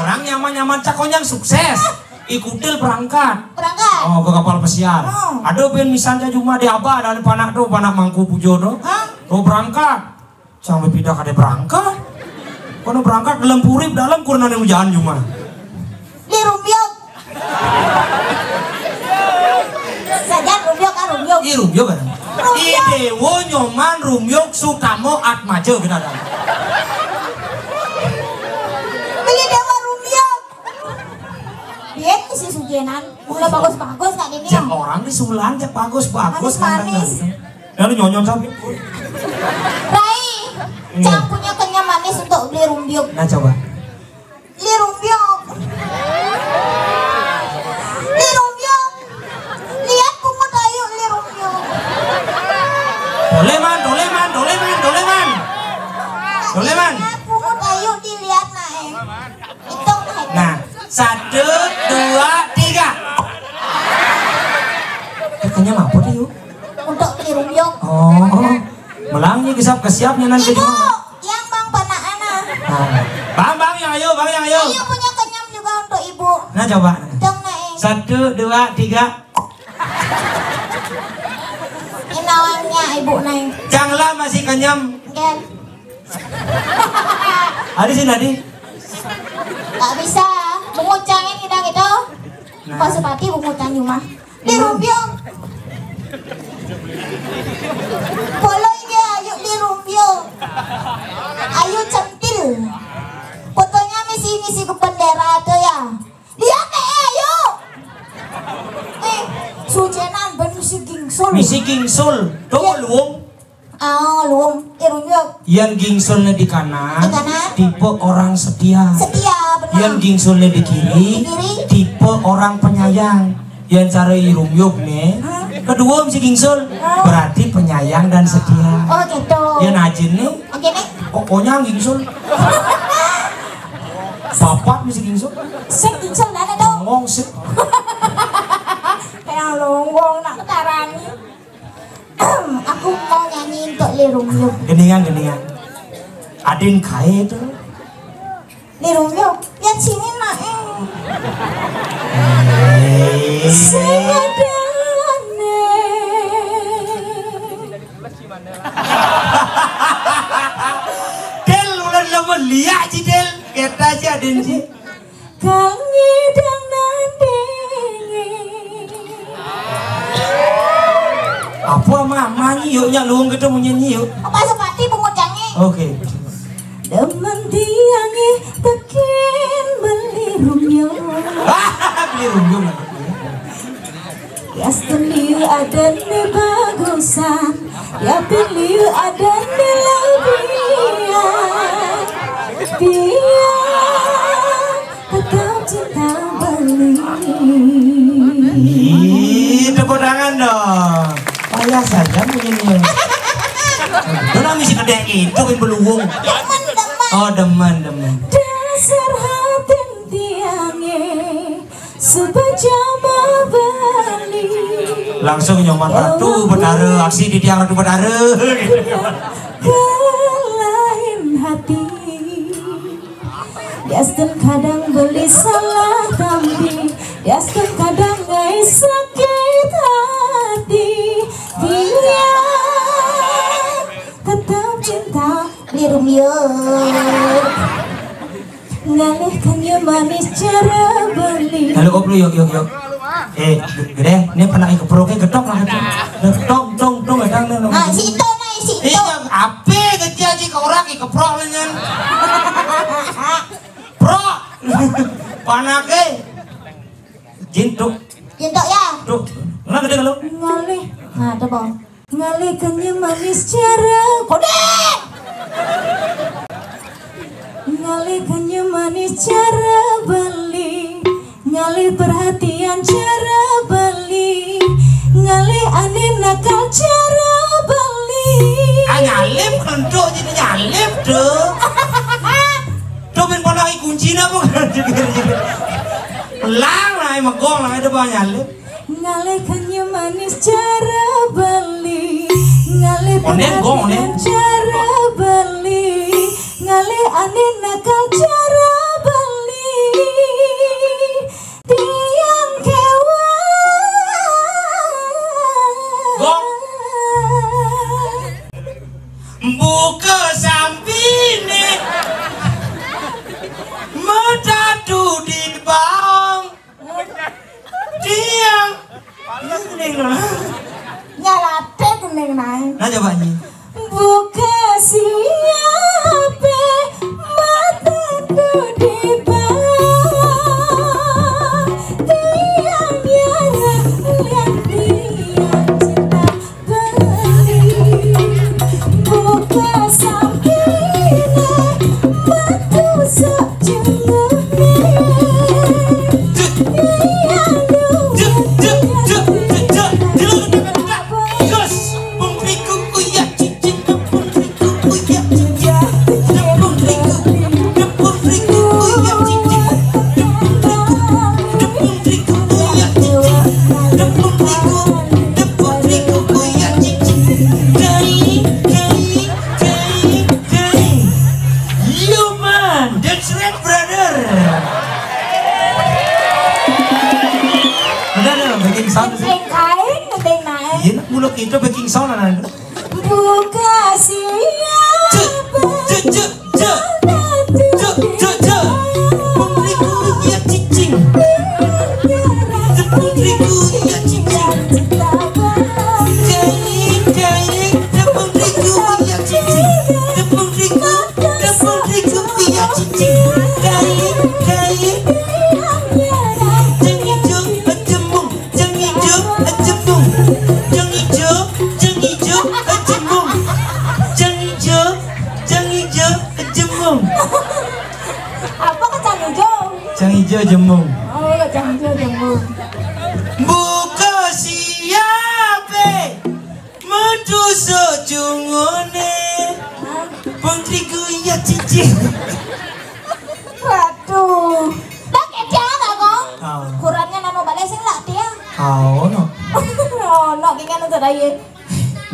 Orang nyaman-nyaman cakonyang sukses. Ikutil berangkat. Berangkat. Oh, ke kapal pesiar. Oh. Ada ben misalnya cuma di apa, ada panak tuh, panak mangku pujo tuh. Hah? Oh, berangkat. Sampai pindah kada berangkat. Kono berangkat dalam purip dalam kurna yang hujan cuma. Di Rumyuk. Saja Rumyuk kan Rumyuk. Ih, Rumyuk kan? Rumyuk. I Dewa Nyoman Rumyuk Sutamo Atmaja kita ada. Beli Dewa Rumyuk. Dia isi sujenan. Udah bagus-bagus nggak ini? Cek orang di Sulan, cek bagus-bagus. Manis-manis. Ganteng-ganteng. Lalu nyonyot tapi. Rai, iya. Cang punya kenyam manis untuk beli Rumyuk. Nah, coba. Beli Rumyuk. Beli Rumyuk. Lihat pungut ayu beli Rumyuk. Doleman, doleman, doleman, doleman. Doleman. Lihat pungut ayu dilihat naik. Hitung naik. Nah, satu, dua, tiga. Kenyam apa tuh, yuk? Untuk beli Rumyuk. Oh, melangnya kisap kesiapnya nanti. Ibu, yang bang panakana. Nah. Bang, bang, yang ayo, bang, yang ayo. Ayo punya kenyam juga untuk ibu. Nah, coba. Dong, Nae. Satu, dua, tiga. Inawangnya ibu, Nae. Janganlah masih kenyam. Oke. Ada sih tadi. Tak bisa. Mengucangin kita gitu. Nah. Pasupati mengucang cuma. Di Rumyuk. Polo ini ayu di Rumyuk. Ayu centil. Fotonya misi-misi ke bendera tuh ya. Lihat eh ayu. Eh, sujenan ben misi gingsul. Misi gingsul. Tuh luung. Ah, luung, irungnya. Yang gingsulnya di kanan, di kanan, tipe orang setia. Setia, benar. Yang gingsulnya di kiri, di kiri, tipe orang penyayang. Yang cara irungyuk nih, hmm, kedua mesti gingsul, oh, berarti penyayang dan setia. Oh, gitu. Yang ajin nih, oke nih, pokoknya gingsul. Papat mesti gingsul. Sing gingsul mana dong? Ngomong sih. Kayak longong nak tarani. Aku mau nyanyi untuk Li Rumyuk. Geningan, geningan. Adin kae itu. Li Rumyuk, lihat sini nak. Eh. Sing ada. Kang ngidang nandingi. Apa mama nyiuk nya luung kita munyi nyiuk? Apa sepati bungut jange? Oke. Demen tiange tekin beli rumyung. Beli rumyung. Yastun liu adan ni bagusan, yapin liu adan ni lebihan. Biar tetap cinta beli. Ih, tepuk tangan dong. Payah saja bunyinya. Udah misi kedek itu yang beluwung. Demen, demen. Oh, demen, demen. Dasar hati tiange. Sebejama beli. Langsung nyoman Ratu Betara, aksi di tiang Ratu Betara. Kelain hati. Diasten kadang beli salah tampi. Diasten kadang ngai sakit hati. Dia tetap cinta di rumah. Ngalih kenyum manis cara beli. Lalu kok lu yuk yuk yuk. Eh, gede, ini pernah keproknya getok lah itu. Getok, dong, dong, gedang dong. Ah, si itu nih, si itu. Iya, ape kecil aja ke orang keprok lu nyen. Prok. Panake. Jintuk. Jintuk ya. Tuh, mana gede kalau? Ngalih. Nah, coba. Ngalih kenyum manis cara kode. Ngalih kenyum manis cara beli. Ngalih perhatian cara beli. Ngalih ane nakal cara beli. Ah, nyalip kentuk jadi nyalip tuh. Tuh main bola kunci apa? Lang lah, emang gong lah, ada banyak nyalip. Ngalih kenyum manis cara beli. Ngalih perhatian cara beli. Ngalih ane nakal cara beli. Tiang kewan. Buka sampine. Metatu di bawang. Tiang. Ini kuning loh. Nyalate kuning naik. Nah, coba nyi. Buka siape mata tu di bawah. Tiang yang lihat tiang cinta. Yo man, that's right brother. Udah dong, backing sound sih. Kain kain penting naik. Iya, nak mulut kita backing sound anak. Buka siap. Cek, cek, cek, cek. Cek, cek, cek. Putri kuliah cicing. Putri kuliah cicing. Cicing, cicing. Putri kuliah cicing. Putri kuliah cicing. Cicing, cicing. Jeng ijo, jemung. Jeng ijo, jemung. Jeng ijo, jeng ijo, jemung. Jeng ijo, jeng ijo, jemung. Apa kacang hijau? Jeng ijo, jemung. Oh, kacang hijau, jemung. Buka siape? Metu sejungune. Hah? Putri kuliah cicing. Waduh. Bang, kerja apa, Kong? Ah. Kurangnya nano balik sing lah dia. Ah, ono. Ono, gini anu terakhir.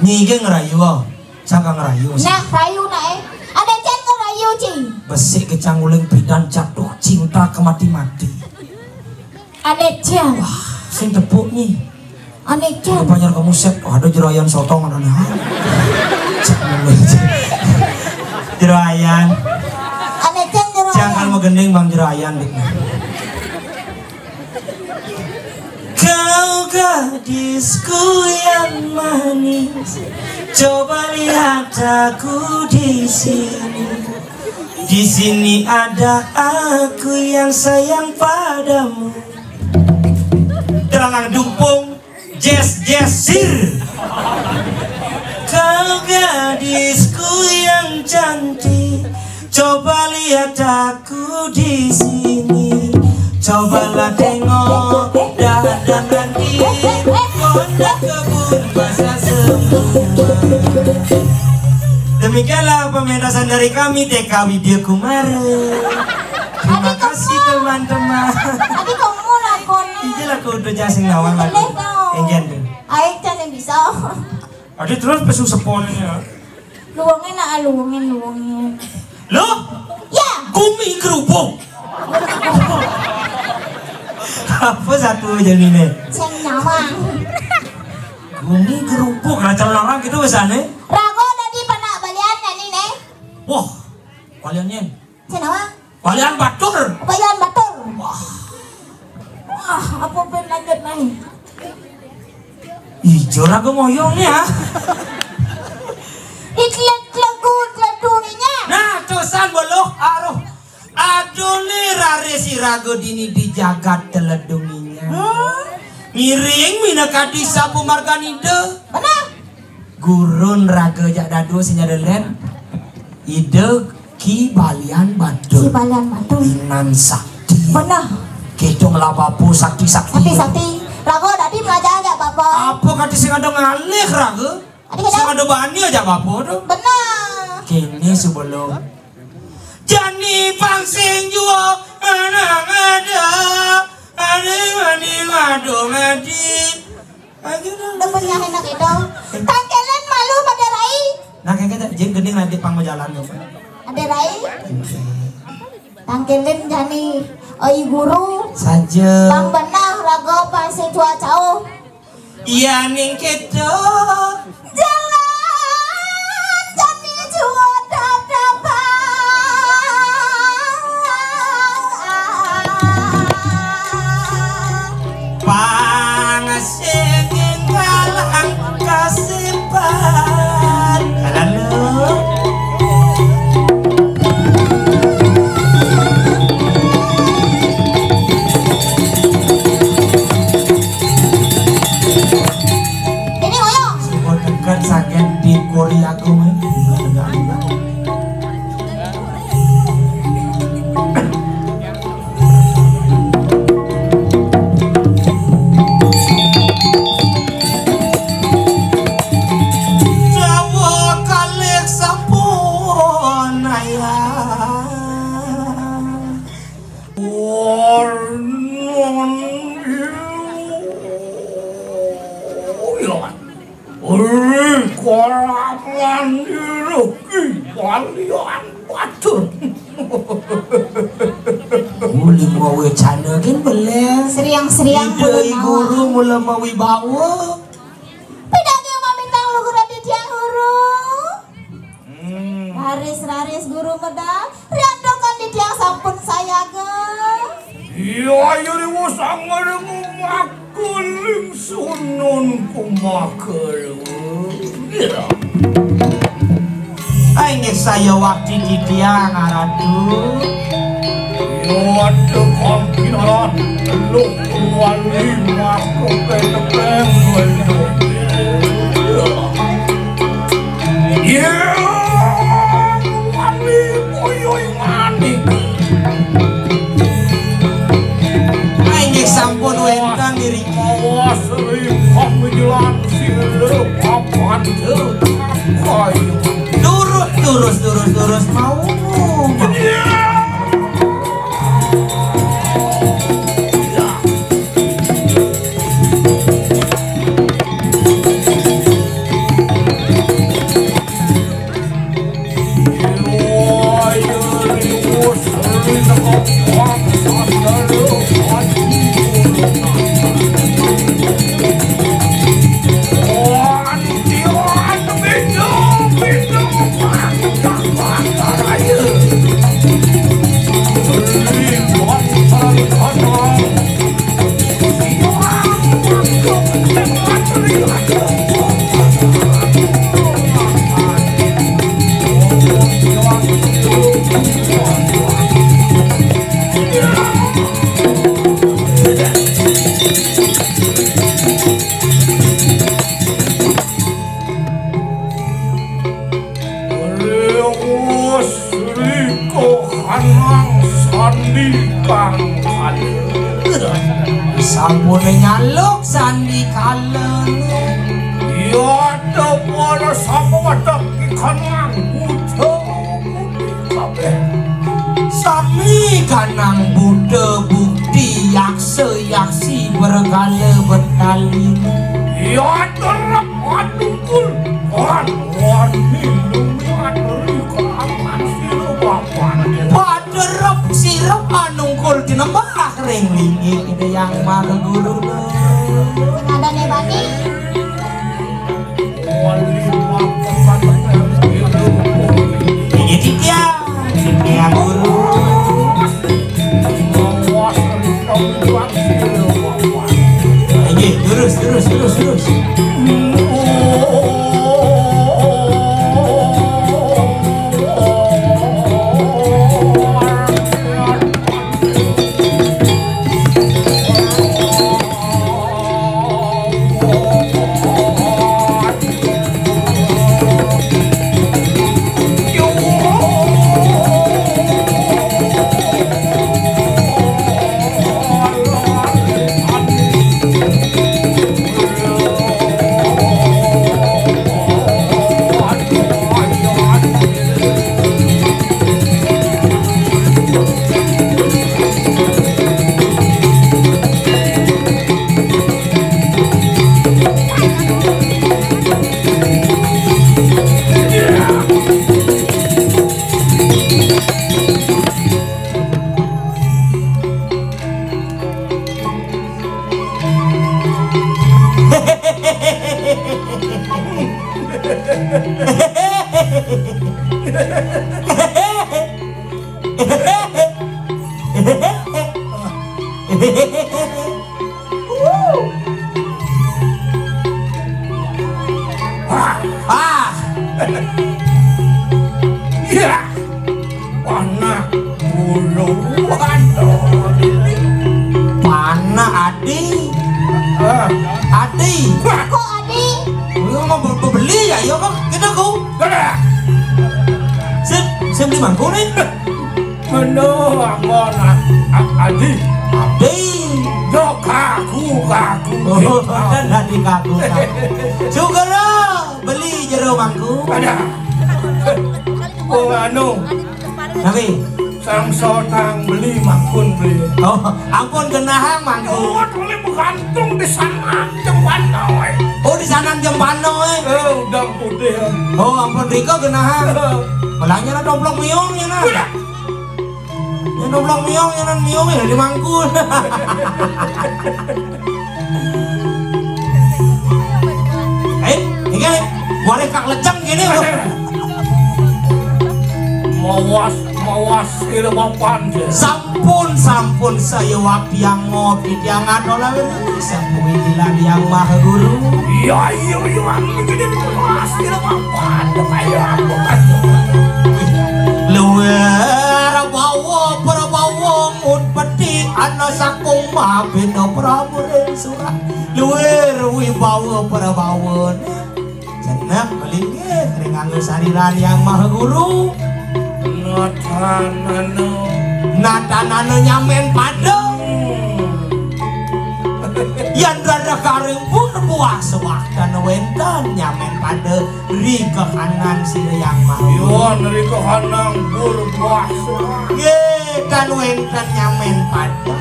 Nyi ge ngerayu, oh. Saka ngerayu, sih. Nah, rayu nak, eh. Ada cen ngerayu, Ci. Besik kecang uling bidan jatuh cinta ke mati-mati. Ada cen. Wah, sing tepuk, Nyi. Ane cen. Ada banyak kamu set, oh, ada jerayan sotong ada nih. Jerayan. Ane cen jerayan. Jangan Gending Bang Jerayan, dik. Kau gadisku yang manis, coba lihat aku di sini. Di sini ada aku yang sayang padamu. Dalang dumpung, jes jes sir. Kau gadisku yang cantik, coba lihat aku di sini. Cobalah tengok, dah ada nanti, kona kebun masa semua. Demikianlah pementasan dari kami, T K Widya Kumara. Terima kasih, teman-teman. Adi kamu lakon. Iya lah, aku udah jasing nawang lagi. Boleh dong. Enggak tuh. Aik jangan bisa. Adi terus pesu sepolnya. Luangin lah, luangin, luangin. Loh? Ya. Gumi kerupuk. Apa satu aja nih, nih? Sing nyawang. Gumi kerupuk, lah calon orang gitu pesannya. Rago dadi panak balian nyanyi, nih. Wah, baliannya. Sing nyawang. Balian batur. Balian batur. Wah. Wah, apa pun lanjut main. Ijo raga moyong nih, ah. Iklet legu leduminya. Nah, cosan boloh, aruh. Aduh nih, rare si raga dini di jagat teleduminya. Hmm? Ngiring mina kadi sapu marganida. Benar. Gurun raga jak dadu sinyada len. Ida Ki Balian Batur. Ki Balian Batur. Inan sakti. Benar. Kita ngelapa apa sakti-sakti. Sakti-sakti. Raga dadi belajar jak bapa. Apa kata sing ada ngalih raga? Adi kata? Sing ada bani aja bapa tu. Benar. Kini sebelum. Jani pangsing jua anak ada. Adi mani madu madi. Ayo dong. Demen nyahin nak itu. Tangkelen malu pada rai. Nah, kayak kita, jadi gending nanti pang mau jalan tuh. Ada rai. Tangkelen jani. Oi guru. Saja. Pang benah raga pang sing tua cau. Iya ning kita. Jalan jani jua tetap. Pang sing kalang kasipan. Halo. Ini ngoyo. Semua dekat sakit di Korea aku, eh. Jawa kalih sampun ayah. Ih, korapan iruh Ki Balian Batur. Muli mawe cana gin beleh. Seriang-seriang. Ida muli I Guru mula mawibawa. Pidagi mamintang luhur adi tiang guru. Hmm. Raris-raris guru medal, riantukan di tiang sampun sayaga. Iya, iya, riwa sangga riwa makuling sunun kumakel. Iya. Ai, nggih, saya wakti di tiang, Ratu. Iya, ada kangkiran, teluk wali, maku penepeng, Iya, wani boyo ing manik. Inggih sampun wénten ngiring. Mawas ring pamijelan sira papan kayu. Durus, durus, durus, durus mau. Iya. Sampune nyaluk sandi kalen. Ya, ada para sapa wadah ikan nganggo. Kabeh. Sami kanang Buddha bukti yaksa yaksi bergala berkali. Ya, terep atungkul. Wan, wan, minum, ateri, kelapan, sirup, apan. Paderep sirep anungkul tinembak ring linggih Ida Yang Maha Guru. Ada nih, Bani. Ini titiang, titiang guru. Ini terus, terus, terus, terus. Ah. Iya. Panah bulu. Waduh. Panah, Adi. Ah. Adi. Kok Adi? Lu mau be-, beli ya, ya kok kita kau. Sip, sip di mangkuk nih. Meno anggon, a-, a-, Adi. Adi. Yo kaku, kaku. Oh, kan tadi kaku, kaku. Syukur lo, beli jero mangku. Ada. Oh, anu. Tapi sang sotang beli mangkun beli. Oh, ampun genahang mangku. Oh, boleh bergantung di sana jempan noe. Oh, di sana jempan noe. Eh, udah putih. Oh, ampun riko genahang. Malahnya na domplok miung ya na. Udah. Yang domplok miung, yang nan miung ya di mangkun. Eh, ini kan warek kak leceng gini loh. Mawas, mawas, ilmu panjang. Sampun, sampun, saya waktu yang ngopi, yang ngadola, sampun inilah yang maha guru. Iya, iya, iya, aku jadi mawas, ilmu panjang, kayak aku kan. Luar bawa, prabawa, mun peti, ana sakung mabena pramurin surah. Luar wibawa, prabawa. Jenek melinggih ring anggo sariran yang maha guru. Natanana. Natanana nyamen pada. Yan rada karing pun buah sewaktan wenten nyamen pada ri kahanan sira yang maha guru. Yon ri kahanan pun buah sewaktan. Nggih, tan wenten nyamen pada.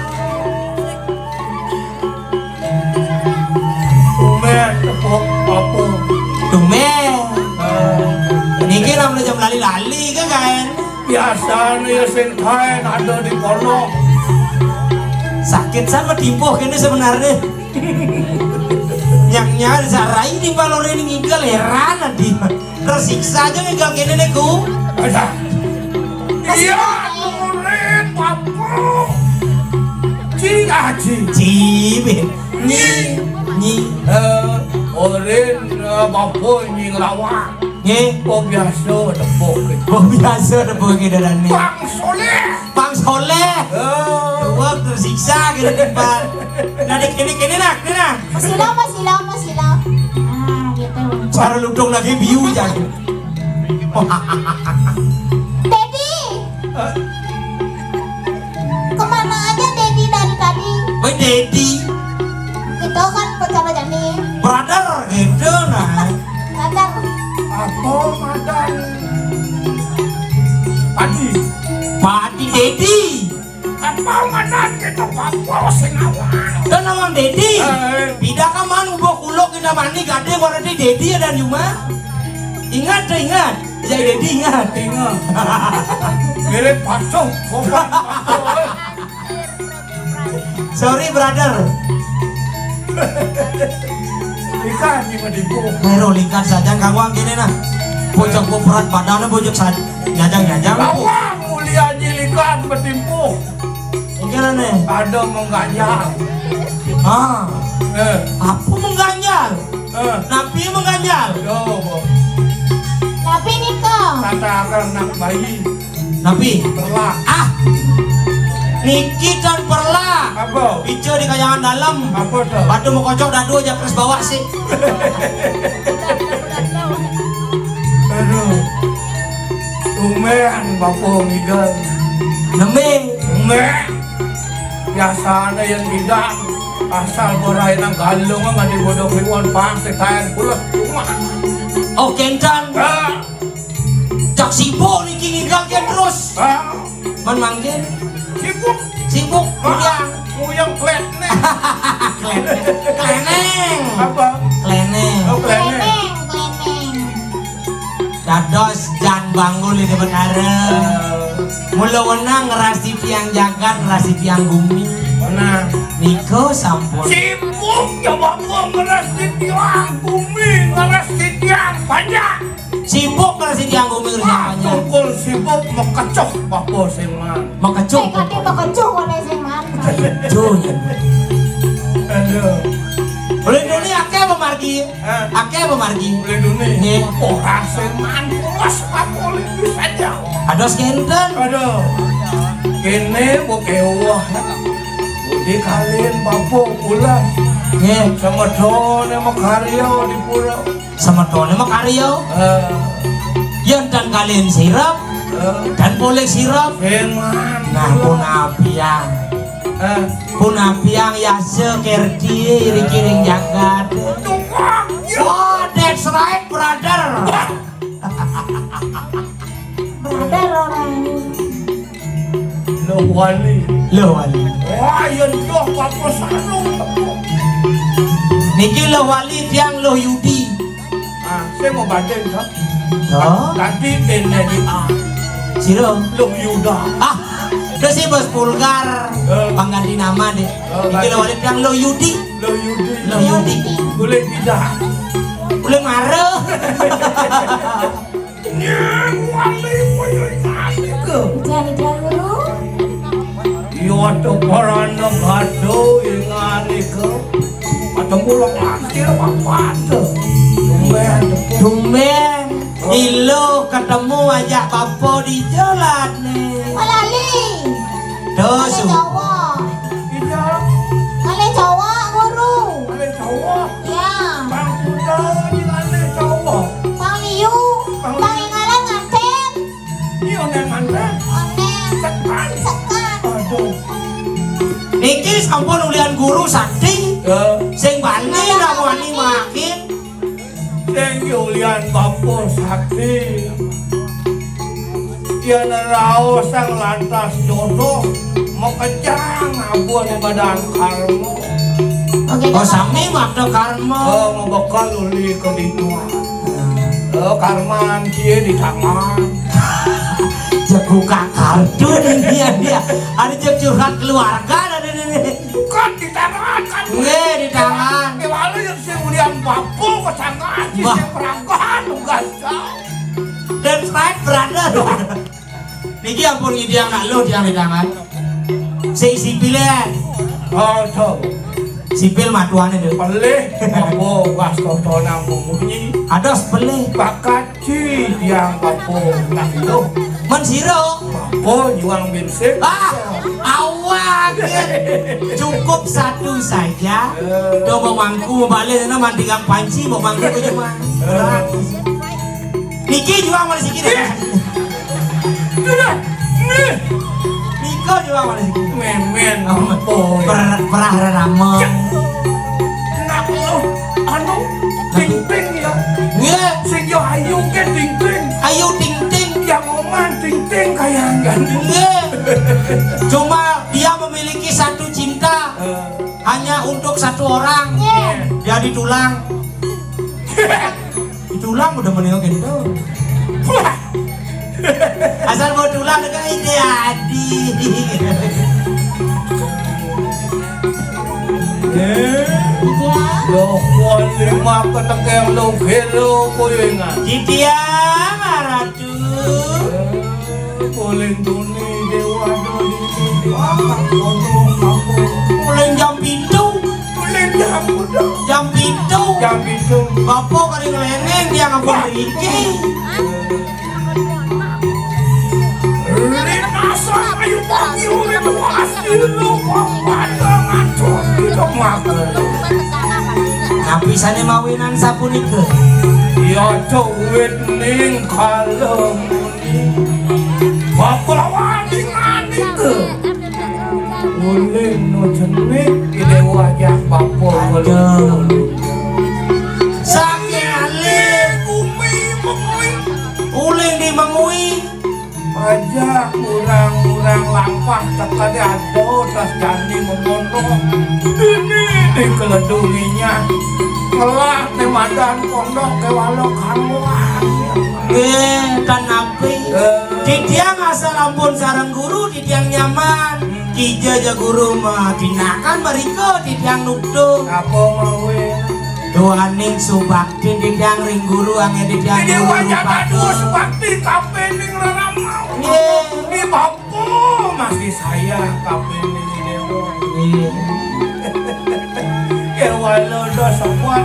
Tumben tepuk apa? Tumben. Ah. Niki namanya jam lali-lali kan kaen. Biasanya ya sing kaen ada di pondok. Sakit sama timpuh kene sebenarnya. Yang nyari sarai di balore ini ngigel heran adi. Tersiksa aja nih gang ini nih ku. Ada. Iya, murid apa? Ci aji. Ci, be. Nyi, nyi. Eh, murid, eh, apa nyi ngelawak? Nyi. Oh, biasa, tepuk. Oh, biasa, tepuk kita dan nih. Bang Soleh. Bang Soleh. Eh. Wah, tersiksa gitu, Pak. Nah, di kene-kene nah, kene nah. Masih lama, masih lama, masih lama. Ah, gitu. Cara ludung lagi biu jadi. Dedi. Kemana aja Dedi dan Dedi. Itu kan pacara jani. Brother gitu nah. Brother. Apa madan? Padi. Padi Dedi. Apa madan kita Papua sing awal? Dan Mang Dedi. Eh. Bida ka man ubah kuluk kita mandi gade warna Dedi ada di rumah. Ingat deh, ingat. Ya Dedi ingat. Ingat. Mirip pacong. Sorry brother. Ikan di mediku. Pero likan saja kawan gini nah. Bocah gua berat badannya bocah saja. Nyajang-nyajang. Bawa mulia jilikan bertimpuh. Oke lah nih. Ada mengganjal. Ah. Eh. Apa mengganjal? Eh. Napi mengganjal? Yo, bo. Tapi nika. Kata akan anak bayi. Napi? Perlah. Ah. Niki dan perlah. Apa? Ijo di kayangan dalam. Apa tuh? Batu mau kocok dadu aja terus bawa sih. Aduh. Tumben bapak ngigal. Nembing. Tumben. Biasanya yang tidak asal borai nang galung nggak dibodoh kliwon pang setayan pulas cuma. Oh kencan. Ah. Cak sibuk niki ngigal terus. Ah. Man mangkin. Sibuk. Sibuk. Ah. Uyang. Uyang klet nih. Kleneng. Kleneng. Apa? Kleneng. Oh, kleneng. Kleneng, kleneng. Dados jan bangun itu benar. Eh. Mula wenang ngerasi tiang jagat, ngerasi tiang bumi. Wenang. Niko sampun. Sibuk ya bapak ngerasi tiang bumi, ngerasi tiang panjang. Sibuk kalau si Tiang Gumir siapanya. Tungkul sibuk mekecuh bapa sing man. Mekecuh. Eh, kate mekecuh oleh sing man. Mekecuh ya. Aduh. Ulun duni akeh apa margi? Hah? Akeh apa margi? Ulun duni. Nggih. Ora sing man pulas apa ulun bisa jawab. Ados kenten. Aduh. Kene mbok ewah. Budi kalin bapa pulas. Nggih. Semedone makarya di pura. Semetone makarya. Eh. Yen tan kalian sirep, eh, dan boleh sirep. Firman. Nah, punapiang. Eh. Punapiang yasa kerti iri kiring jagat. Tukang. Oh, that's right, brother. Brother orang. Loh Wali. Loh Wali. Wah, ya ndoh apa sanu. Niki Loh Wali tiang Loh Yudi. Ah, saya mau batin, Kak. Toh? Tadi N di A. Sira? Loh Yuda. Ah, itu sih bos vulgar. Eh. Pengganti nama deh. Oh, niki Loh Wali tiang Loh Yudi. Loh Yudi. Loh Yudi. Boleh tidak? Boleh marah. Nyang wali koyo ingane ke. Jani dahulu. Yo ada parana bado ingane ke. Ketemu lo mati apa? Tumben. Tumben. Ilo ketemu ajak bapa di jalan nih. Malali. Tuh, Su. Cowok. Iya. Malih cowok, Guru. Malih cowok. Ya. Bang Kuda ini malih cowok. Bang Liu. Bang Bang Liu. Ingalan nganten. Iya, neng nganten. Onen. Sekan. Sekan. Aduh. Niki sampun ulian guru sakti. Ya. Sing bani. Ada namani apa? Makin. Sing ulian bapa sakti. Yen raos sang lantas jodoh, makejang abon badan karma. Oke, oh, sami makna karma. Oh, ngebekel uli ke ditu. Oh, karman kie di tangan. Jek buka kartu nih dia, dia. Ada jek curhat keluarga ada nih. Bukan di tangan kan. Nggih, di tangan. Di mana yang sing ulian bapa ke tangan, sing perangkahan, tugas kau. That's right, brother. Niki ampun ngidang nak lo tiang di tangan. Sing sipile. Oh, to. Sipil matuane lho. Pelih, apa was toto nang munyi. Ados pelih. Bakat ci tiang apa nak lo. Men sira. Apa juang binsip. Ah, awak. Cukup satu saja. Eh. Tuh mau mangku balik sana mandikan panci mau mangku ke rumah. Eh. Niki jual malah sikit ya. Sudah. Nih. Niki Oh, coba mana sih? Memen. Oh, perah rerama. Nak lo anu, ting-ting ya. Nggih. Sing yo ayu ke ting-ting. Ayu ting-ting. Yang oman ting-ting kayak kan. Nggih. Cuma dia memiliki satu cinta, hanya untuk satu orang. Jadi tulang. Tulang udah menengok gitu. Asal mau tulang ke ide adi. Eh, lo kuali mah ketekel lo gelo koyo ingat. Titiang, Ratu. Eh, boleh tuni dewa doni. Wah, kono kamu. Boleh jam pintu. Boleh jam pintu. Jam pintu. Jam pintu. Bapak kali ngeleneng dia ngapa riki. Rin asal ayu pagi urip hasil lo. Tapi sane mawinan sapunika. Ya cowit ning kalem. Bapak wani nganika. Ulin no jenik ide wajah bapak. Aduh. Sakit. Bumi mengui. Uling di mengui. Aja urang-urang lampah teka di ado tas candi memono. Ini di keledunginya. Kelak di madan pondok ke walau karuan. Eh, kan api. Eh. Titiang asal ampun sareng guru, titiang nyaman. Kija ja guru mah tindakan mereka titiang nuktung. Apa mau? Doaning subakti titiang ring guru, angge titiang. Ini guru wajah lupa. Aduh, subakti kape ning rerama. Iya. Ini bapak masih saya kape ning ini. Iya. Ya walau do sobat.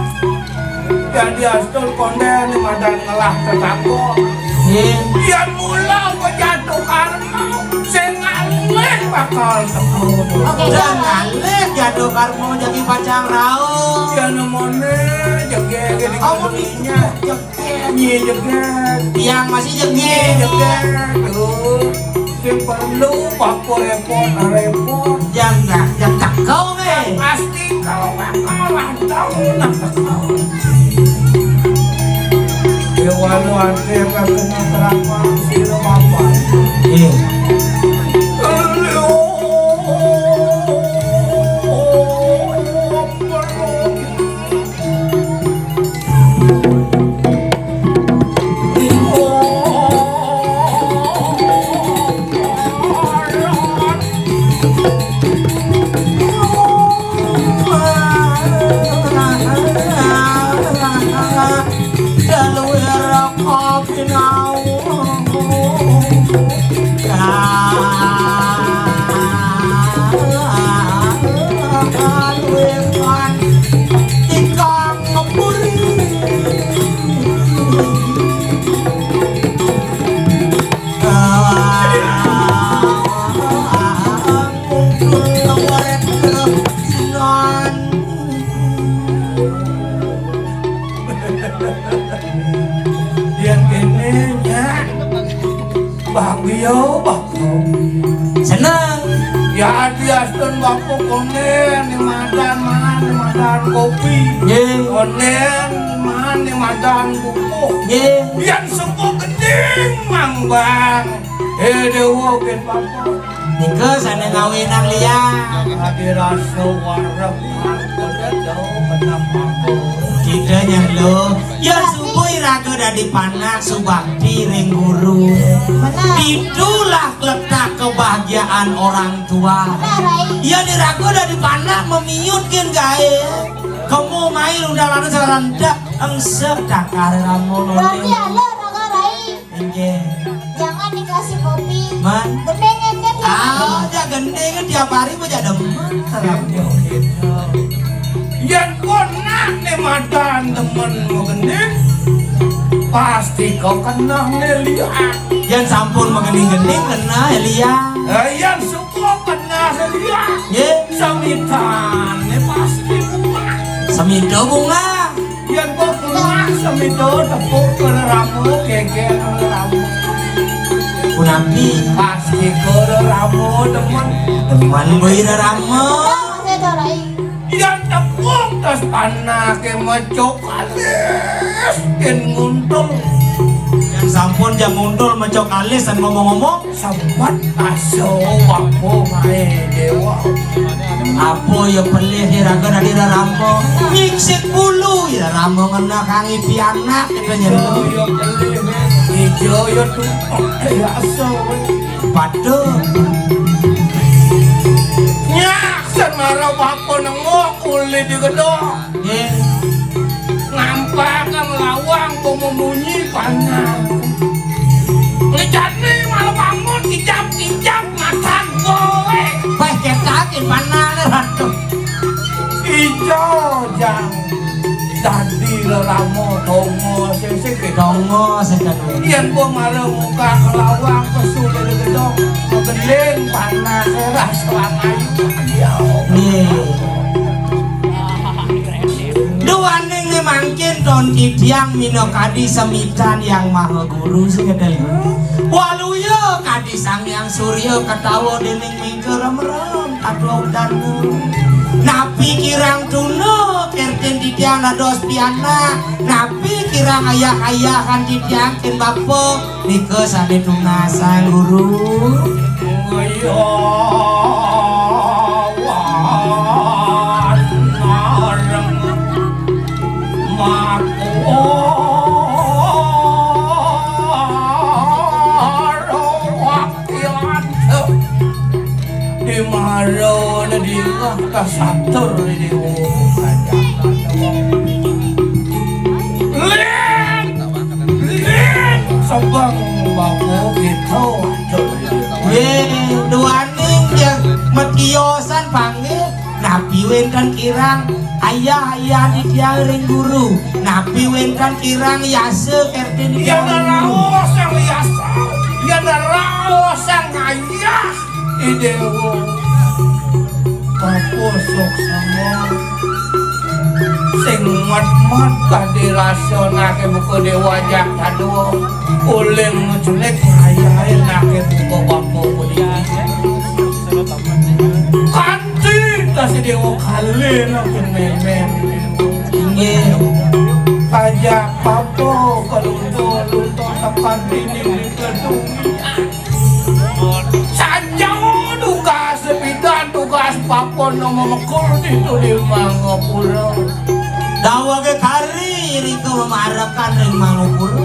Jadi astur konden di madan ngelah tetanggo. Iya. Yan mula pejatuh karma, sing ngalih bakal temu. Oke, dan ngalih jatuh karma jadi pacang rauh. Yan mone jegege di kamu kondisinya. Jegege. Nyi jegege. Yang masih jegege. Nyi jegege. Tuh. Sing perlu bakal repot, repot. Janda, janda kau, eh. Pasti kau bakalan tahu nak kau. Ya walau ada yang kena terapa, sila apa? Iya. Yang kene nya. Bahagia, bahagia. Senang. Ya, adi astun bapak konden, ni madan, madan, ni madan kopi. Nggih. Konden, madan, ni madan bubuh. Nggih. Yang sepuh gending, Mang Bang. Eh, dewa, gen bapak. Nika sane ngawinang liya. Adi rasa wareg, konden jauh, kenapa? Kita nyelo. Ya, subuh iraga dadi panak subakti ring guru. Benar. Itulah letak kebahagiaan orang tua. Benar, Rai. Yen iraga dadi panak memiut gen gae. Kemu mai undang-undang sarentek engse dakare ramono. Berarti alur, Rai. Inggih. Jangan dikasih kopi. Man. Gending aja tiap hari. Ah, ja gending tiap hari mah ja demen. Terang jauh gitu. Yen kau nak ni madan demen mau gending, pasti kau kena ni liat. Yen sampun mau gending-gending kena liat. Eh, yen suka kena liat. Nggih. Samitan ni pasti bunga. Semito bunga. Yen kok bunga semito tepuk kena rambut, geger kena rambut. Punapi? Pasti Iko rerama demen. Demen boi rerama. Yén tepung tas panahé meco kalis kén nguntul. Yén sampun jang nguntul meco kalis dan ngomong-ngomong. Sempat aso apa ngaé déwa. Apa ya pelih iraga dadi rerama. Nyiksik bulu ya rerama ngenah kang ipi anak kita. Ijo nyentuh. Ya pelih. Ijo ya tumpek ya aso. Patuh. Nyak, sén mara bapa nengok uli di gedong. Nggih. Ngampak ngelawang, bau memunyi panas. Ngejani malam bangun, ijab-ijab matan kowe. Wah, ketakin panahné, aduh. Ijo, Jang. Dadi rerama tongos sing sing. Tongos sing. Yén gua mara muka ngelawang, pesu di gedong, ngegending panas, ras, selamayu. Ya. Nggih. Duaning mangkin ton titiang minakadi semitan Yang Maha Guru sing gedé. Waluya kadi Sang Hyang Surya ketawa déning mingke remrem kaduang dana. Napi kirang tuna kertin titiang dados pianak, napi kirang ayah-ayahan titiang kén bapa, nika sané tunas Sang Guru. Iya, wan, nareng. Di mara ne dingah kasatur di dewa. Lin! Lin! Sebeng bapa kita atur. Weh, duaning ya metiosan panggih. Napi wénten kirang ayah-ayah titiang ring guru? Napi wénten kirang yasa kertin titiang? Yén raos sang yasa, yén raos sang ayah, i dewa. Bapa suksma. Sing mat-mat kadi rasa naké buka dewa jak tadua. Uling ngecelik ngayahin naké buka bapa puniki. Kanti kasih dewa kalih nang mémén. Inggih. Kajak bapa kalunto-lunto tekan dini di gedung. Saja tugas sepidan tugas bapa nang mamekul ditu di Mangapura. Dawuhé kari rika mamarekan ring Mangapura.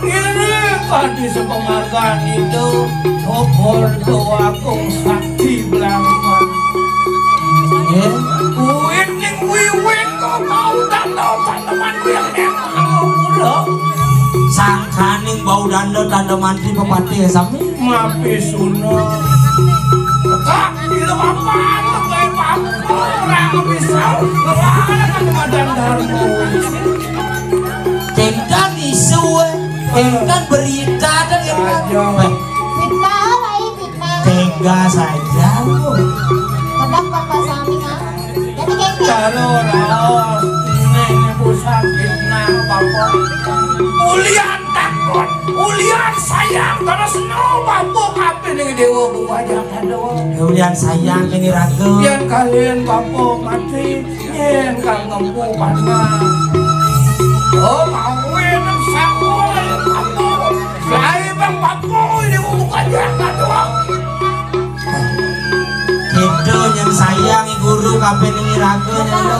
Iri kadi sepamargan itu, syukur doa kong sakti belangkon. Nggih. Kuwi ning wiwit kok tau tanda-tanda mandir ning Mangapura. Sangkaning bau danda tanda mantri pepatih sami. Mapi suna. Kak, ira apa? Kok kayak apa? Ora bisa. Ora ada madan dharma. Kénten isu, kénten berita, dan kénten. Ayo. Fitnah, Rai, fitnah. Tega saja. Kedap apa sami, Kang? Jadi kénten. Cara raos, ning pusat fitnah, Bapak. Ulian takut, ulian sayang, terus no, Bapak, kabéh ning dewa buka jagat doang. Ulian sayang ning raga. Yén kalian Bapak mati, Yén kang ngempu panah. Oh, kawin nang sampun, ampun. Lain bang papo ini bukan jalan doang. Kita yang sayang guru kabéh ning iraga nyana.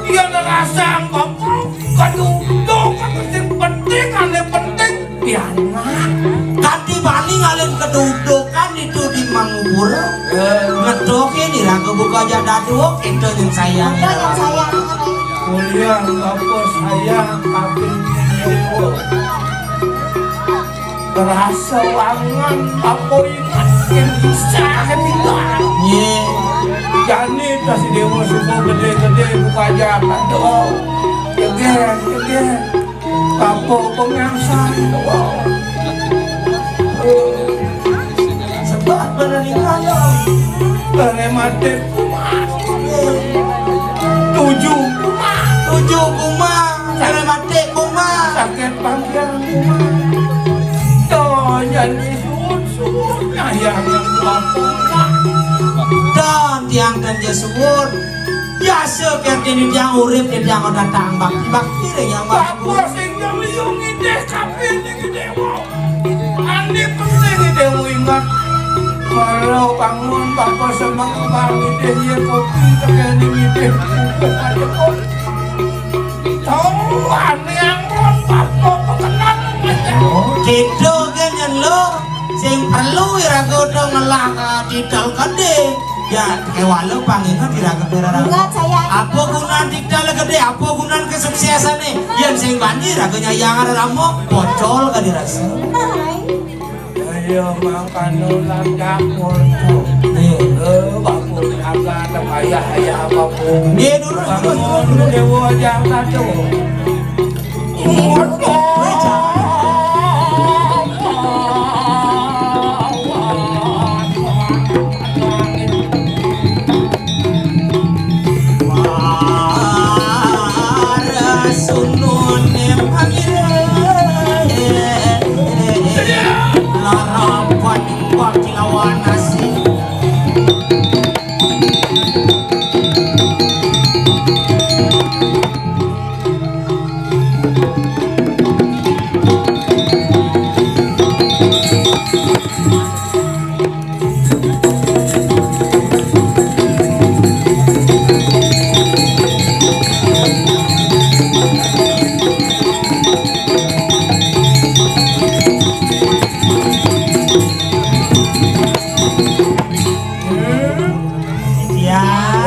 Iya, nerasang papo. Kaduduk, kaduduk sing penting, ane penting. Pianak. Kanti bani ngalih kedudukan itu di Mangupura. Eh. Ngedoke iraga buka jak dadua, kita yang sayang. Kita yang sayang. Kuliah bapa sayang, tapi terasa wangan, apa ingat yang bisa kita. Iya. Jani tas dewa suka gede-gede buka jak dadua. Jeger, jeger. Kapok pengangsai. Sebab bereningkaya. Bare mati kumat. Tujuh kumat. Tujuh kumat. Bare mati kumat. Sakit pangkian kumat. Donya isu Ya suwun. Biasa kaya dene tiyang urip, dene tiyang datang bakti-bakti ring Yang Maha Bapa sing nyeliyung ngidih kabeh ning ngidih wau. Andi penting ngidih wau ingat. Kalau bangun Bapa semeng bang ngidih ye kopi tekene ngidih. Tau ane anggon Bapa pekenan. Oh, gitu kan, Yan, lo. Sing perlu iraga udah ngelah, eh, titel gede. Ya, kewala pangina diraga pira. Enggak, saya. Apa gunaan titel gede? Apa gunaan kesuksesan nih? Yang sing bani raga nyayang ada ramo, pocol ka dirasa. Hai. Ayo, mangkano landak pocol. Iya. Eh, bapu, apa ada payah, ayah, bapu. Iya, durus, durus, durus, durus. Dewa Jangkado. Iya.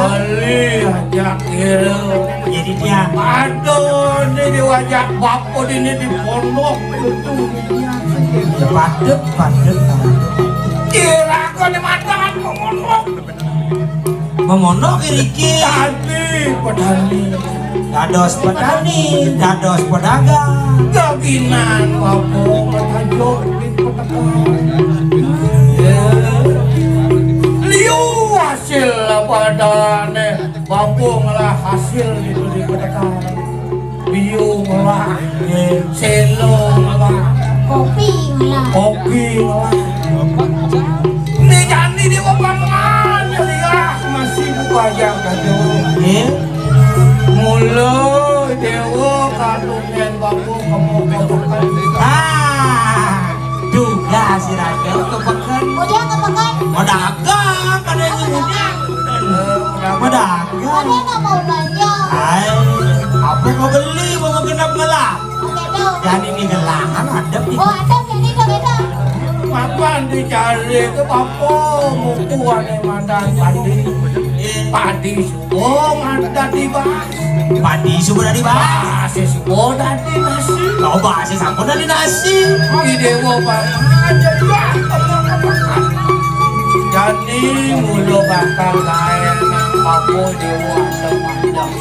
Beli aja, iya. Jadi dia. Aduh, ini diwajak bapak ini di pondok itu. Ya, patut, patut, patut. Kira aku di mata aku pondok. Memonok iriki. Tadi petani. Dados petani, dados pedagang. Gaginan bapak matajo di petekan. Ya. Liu hasil apa adane. Bapak ngelah hasil itu di petekan. Biu ngelah, selo ngelah, kopi ngelah. Kopi ngelah. Ini jani dia apa mana dia masih buka aja kado. Nggih. Mula dewa katungan bapak kamu kamu. Ah, duga si raga ke peken. Udah ke peken. Mau dagang, ada yang udah. Mau dagang. Ada yang nggak mau belanja. Hai, apa mau beli, mau genap ngelah? Oke, tuh. Dan ini gelahan ada di. Oh, ada, jadi tuh, gitu. Mapan dicari ke papo, muku ane mandan padi. Padi subuh ada di bas. Padi subuh ada di bas. Bas subuh ada di nasi. Kau bas sampun ada di nasi. Di dewa bang aja ya. Jadi mula bakal gawe nang papo dewa sepanjang.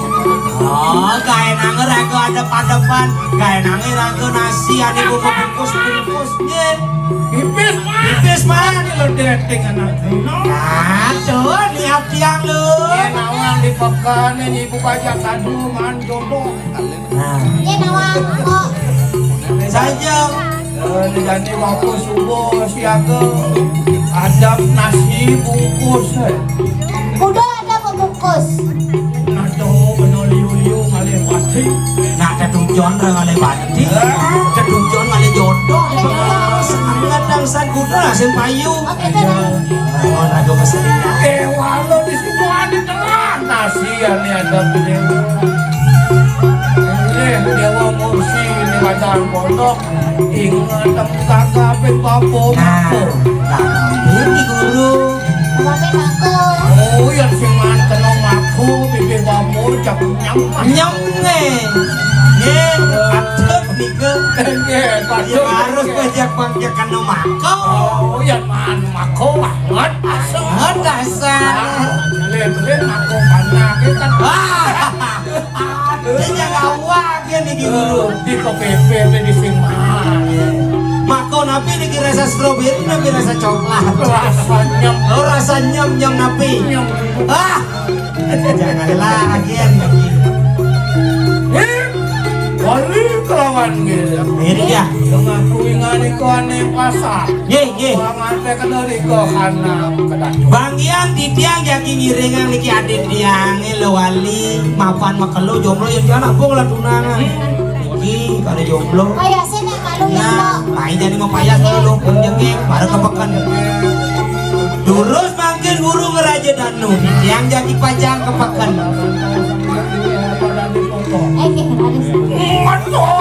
Oh, gawe nang raga ada padepan, gawe nang raga nasi ane bungkus-bungkus, nggih. Pipis, Mas. Pipis, Mas. Ini lo dating anak. Nah, tuh, lihat tiang lu. Ini nawang di pekan ini ibu bajak sadu man jodoh. Nah. Ini nawang kok. Saja. Eh, diganti waktu subuh siaga. Ada nasi bungkus, eh. Udah ada pembungkus. Nah, tuh, beno liu-liu ngalih pati. Nah, tetujon ra ngalih pati. Eh? Tetujon ngalih jodoh. Sangat dangsan kuda sing payu. Oke, tuh. Oh, raga mesti. Eh, walau di situ ada tengah. Nasi ya, ini ada gede. Ini dewa ngungsi, ini bacaan pondok. Ingat aku kakak, ping papo, nah, papo. Nah, ini guru. Papo, papo. Oh, yang sing man kena mako, pipi papo, cak nyam. Nyam, nih. Nih, patut nika. Nggih, patut. Ya, harus bajak bangkit kena mako. Oh, yang man mako, banget, asal. Banget, asal. Ah, beli-beli mako panak, ya kan? Ah. Sing awak ya niki guru. Di K P P ini di sing mahal. Mako napi niki rasa stroberi, napi rasa coklat? Rasa nyem. Oh, rasa nyem, nyem napi? Nyem. Ah, jangan lagi ya niki. Eh, Bali kelawan nggih. Ini dia. Ngaku ingani ku ane pasar. Nggih, nggih. Pangante kena rika kanang kedah. Banggian titiang jagi ngiringang niki adik tiange lo wali mapan makelo jomblo ya dia anak bung lah tunangan. Iki kada jomblo. Oh ya, sini malu ya, nah, Mbok. Main jadi mapayas dulu pun jengking para ke peken. Durus mangkin guru ngeraja danu, tiang jagi pacang ke peken. Eh, nggih, raris.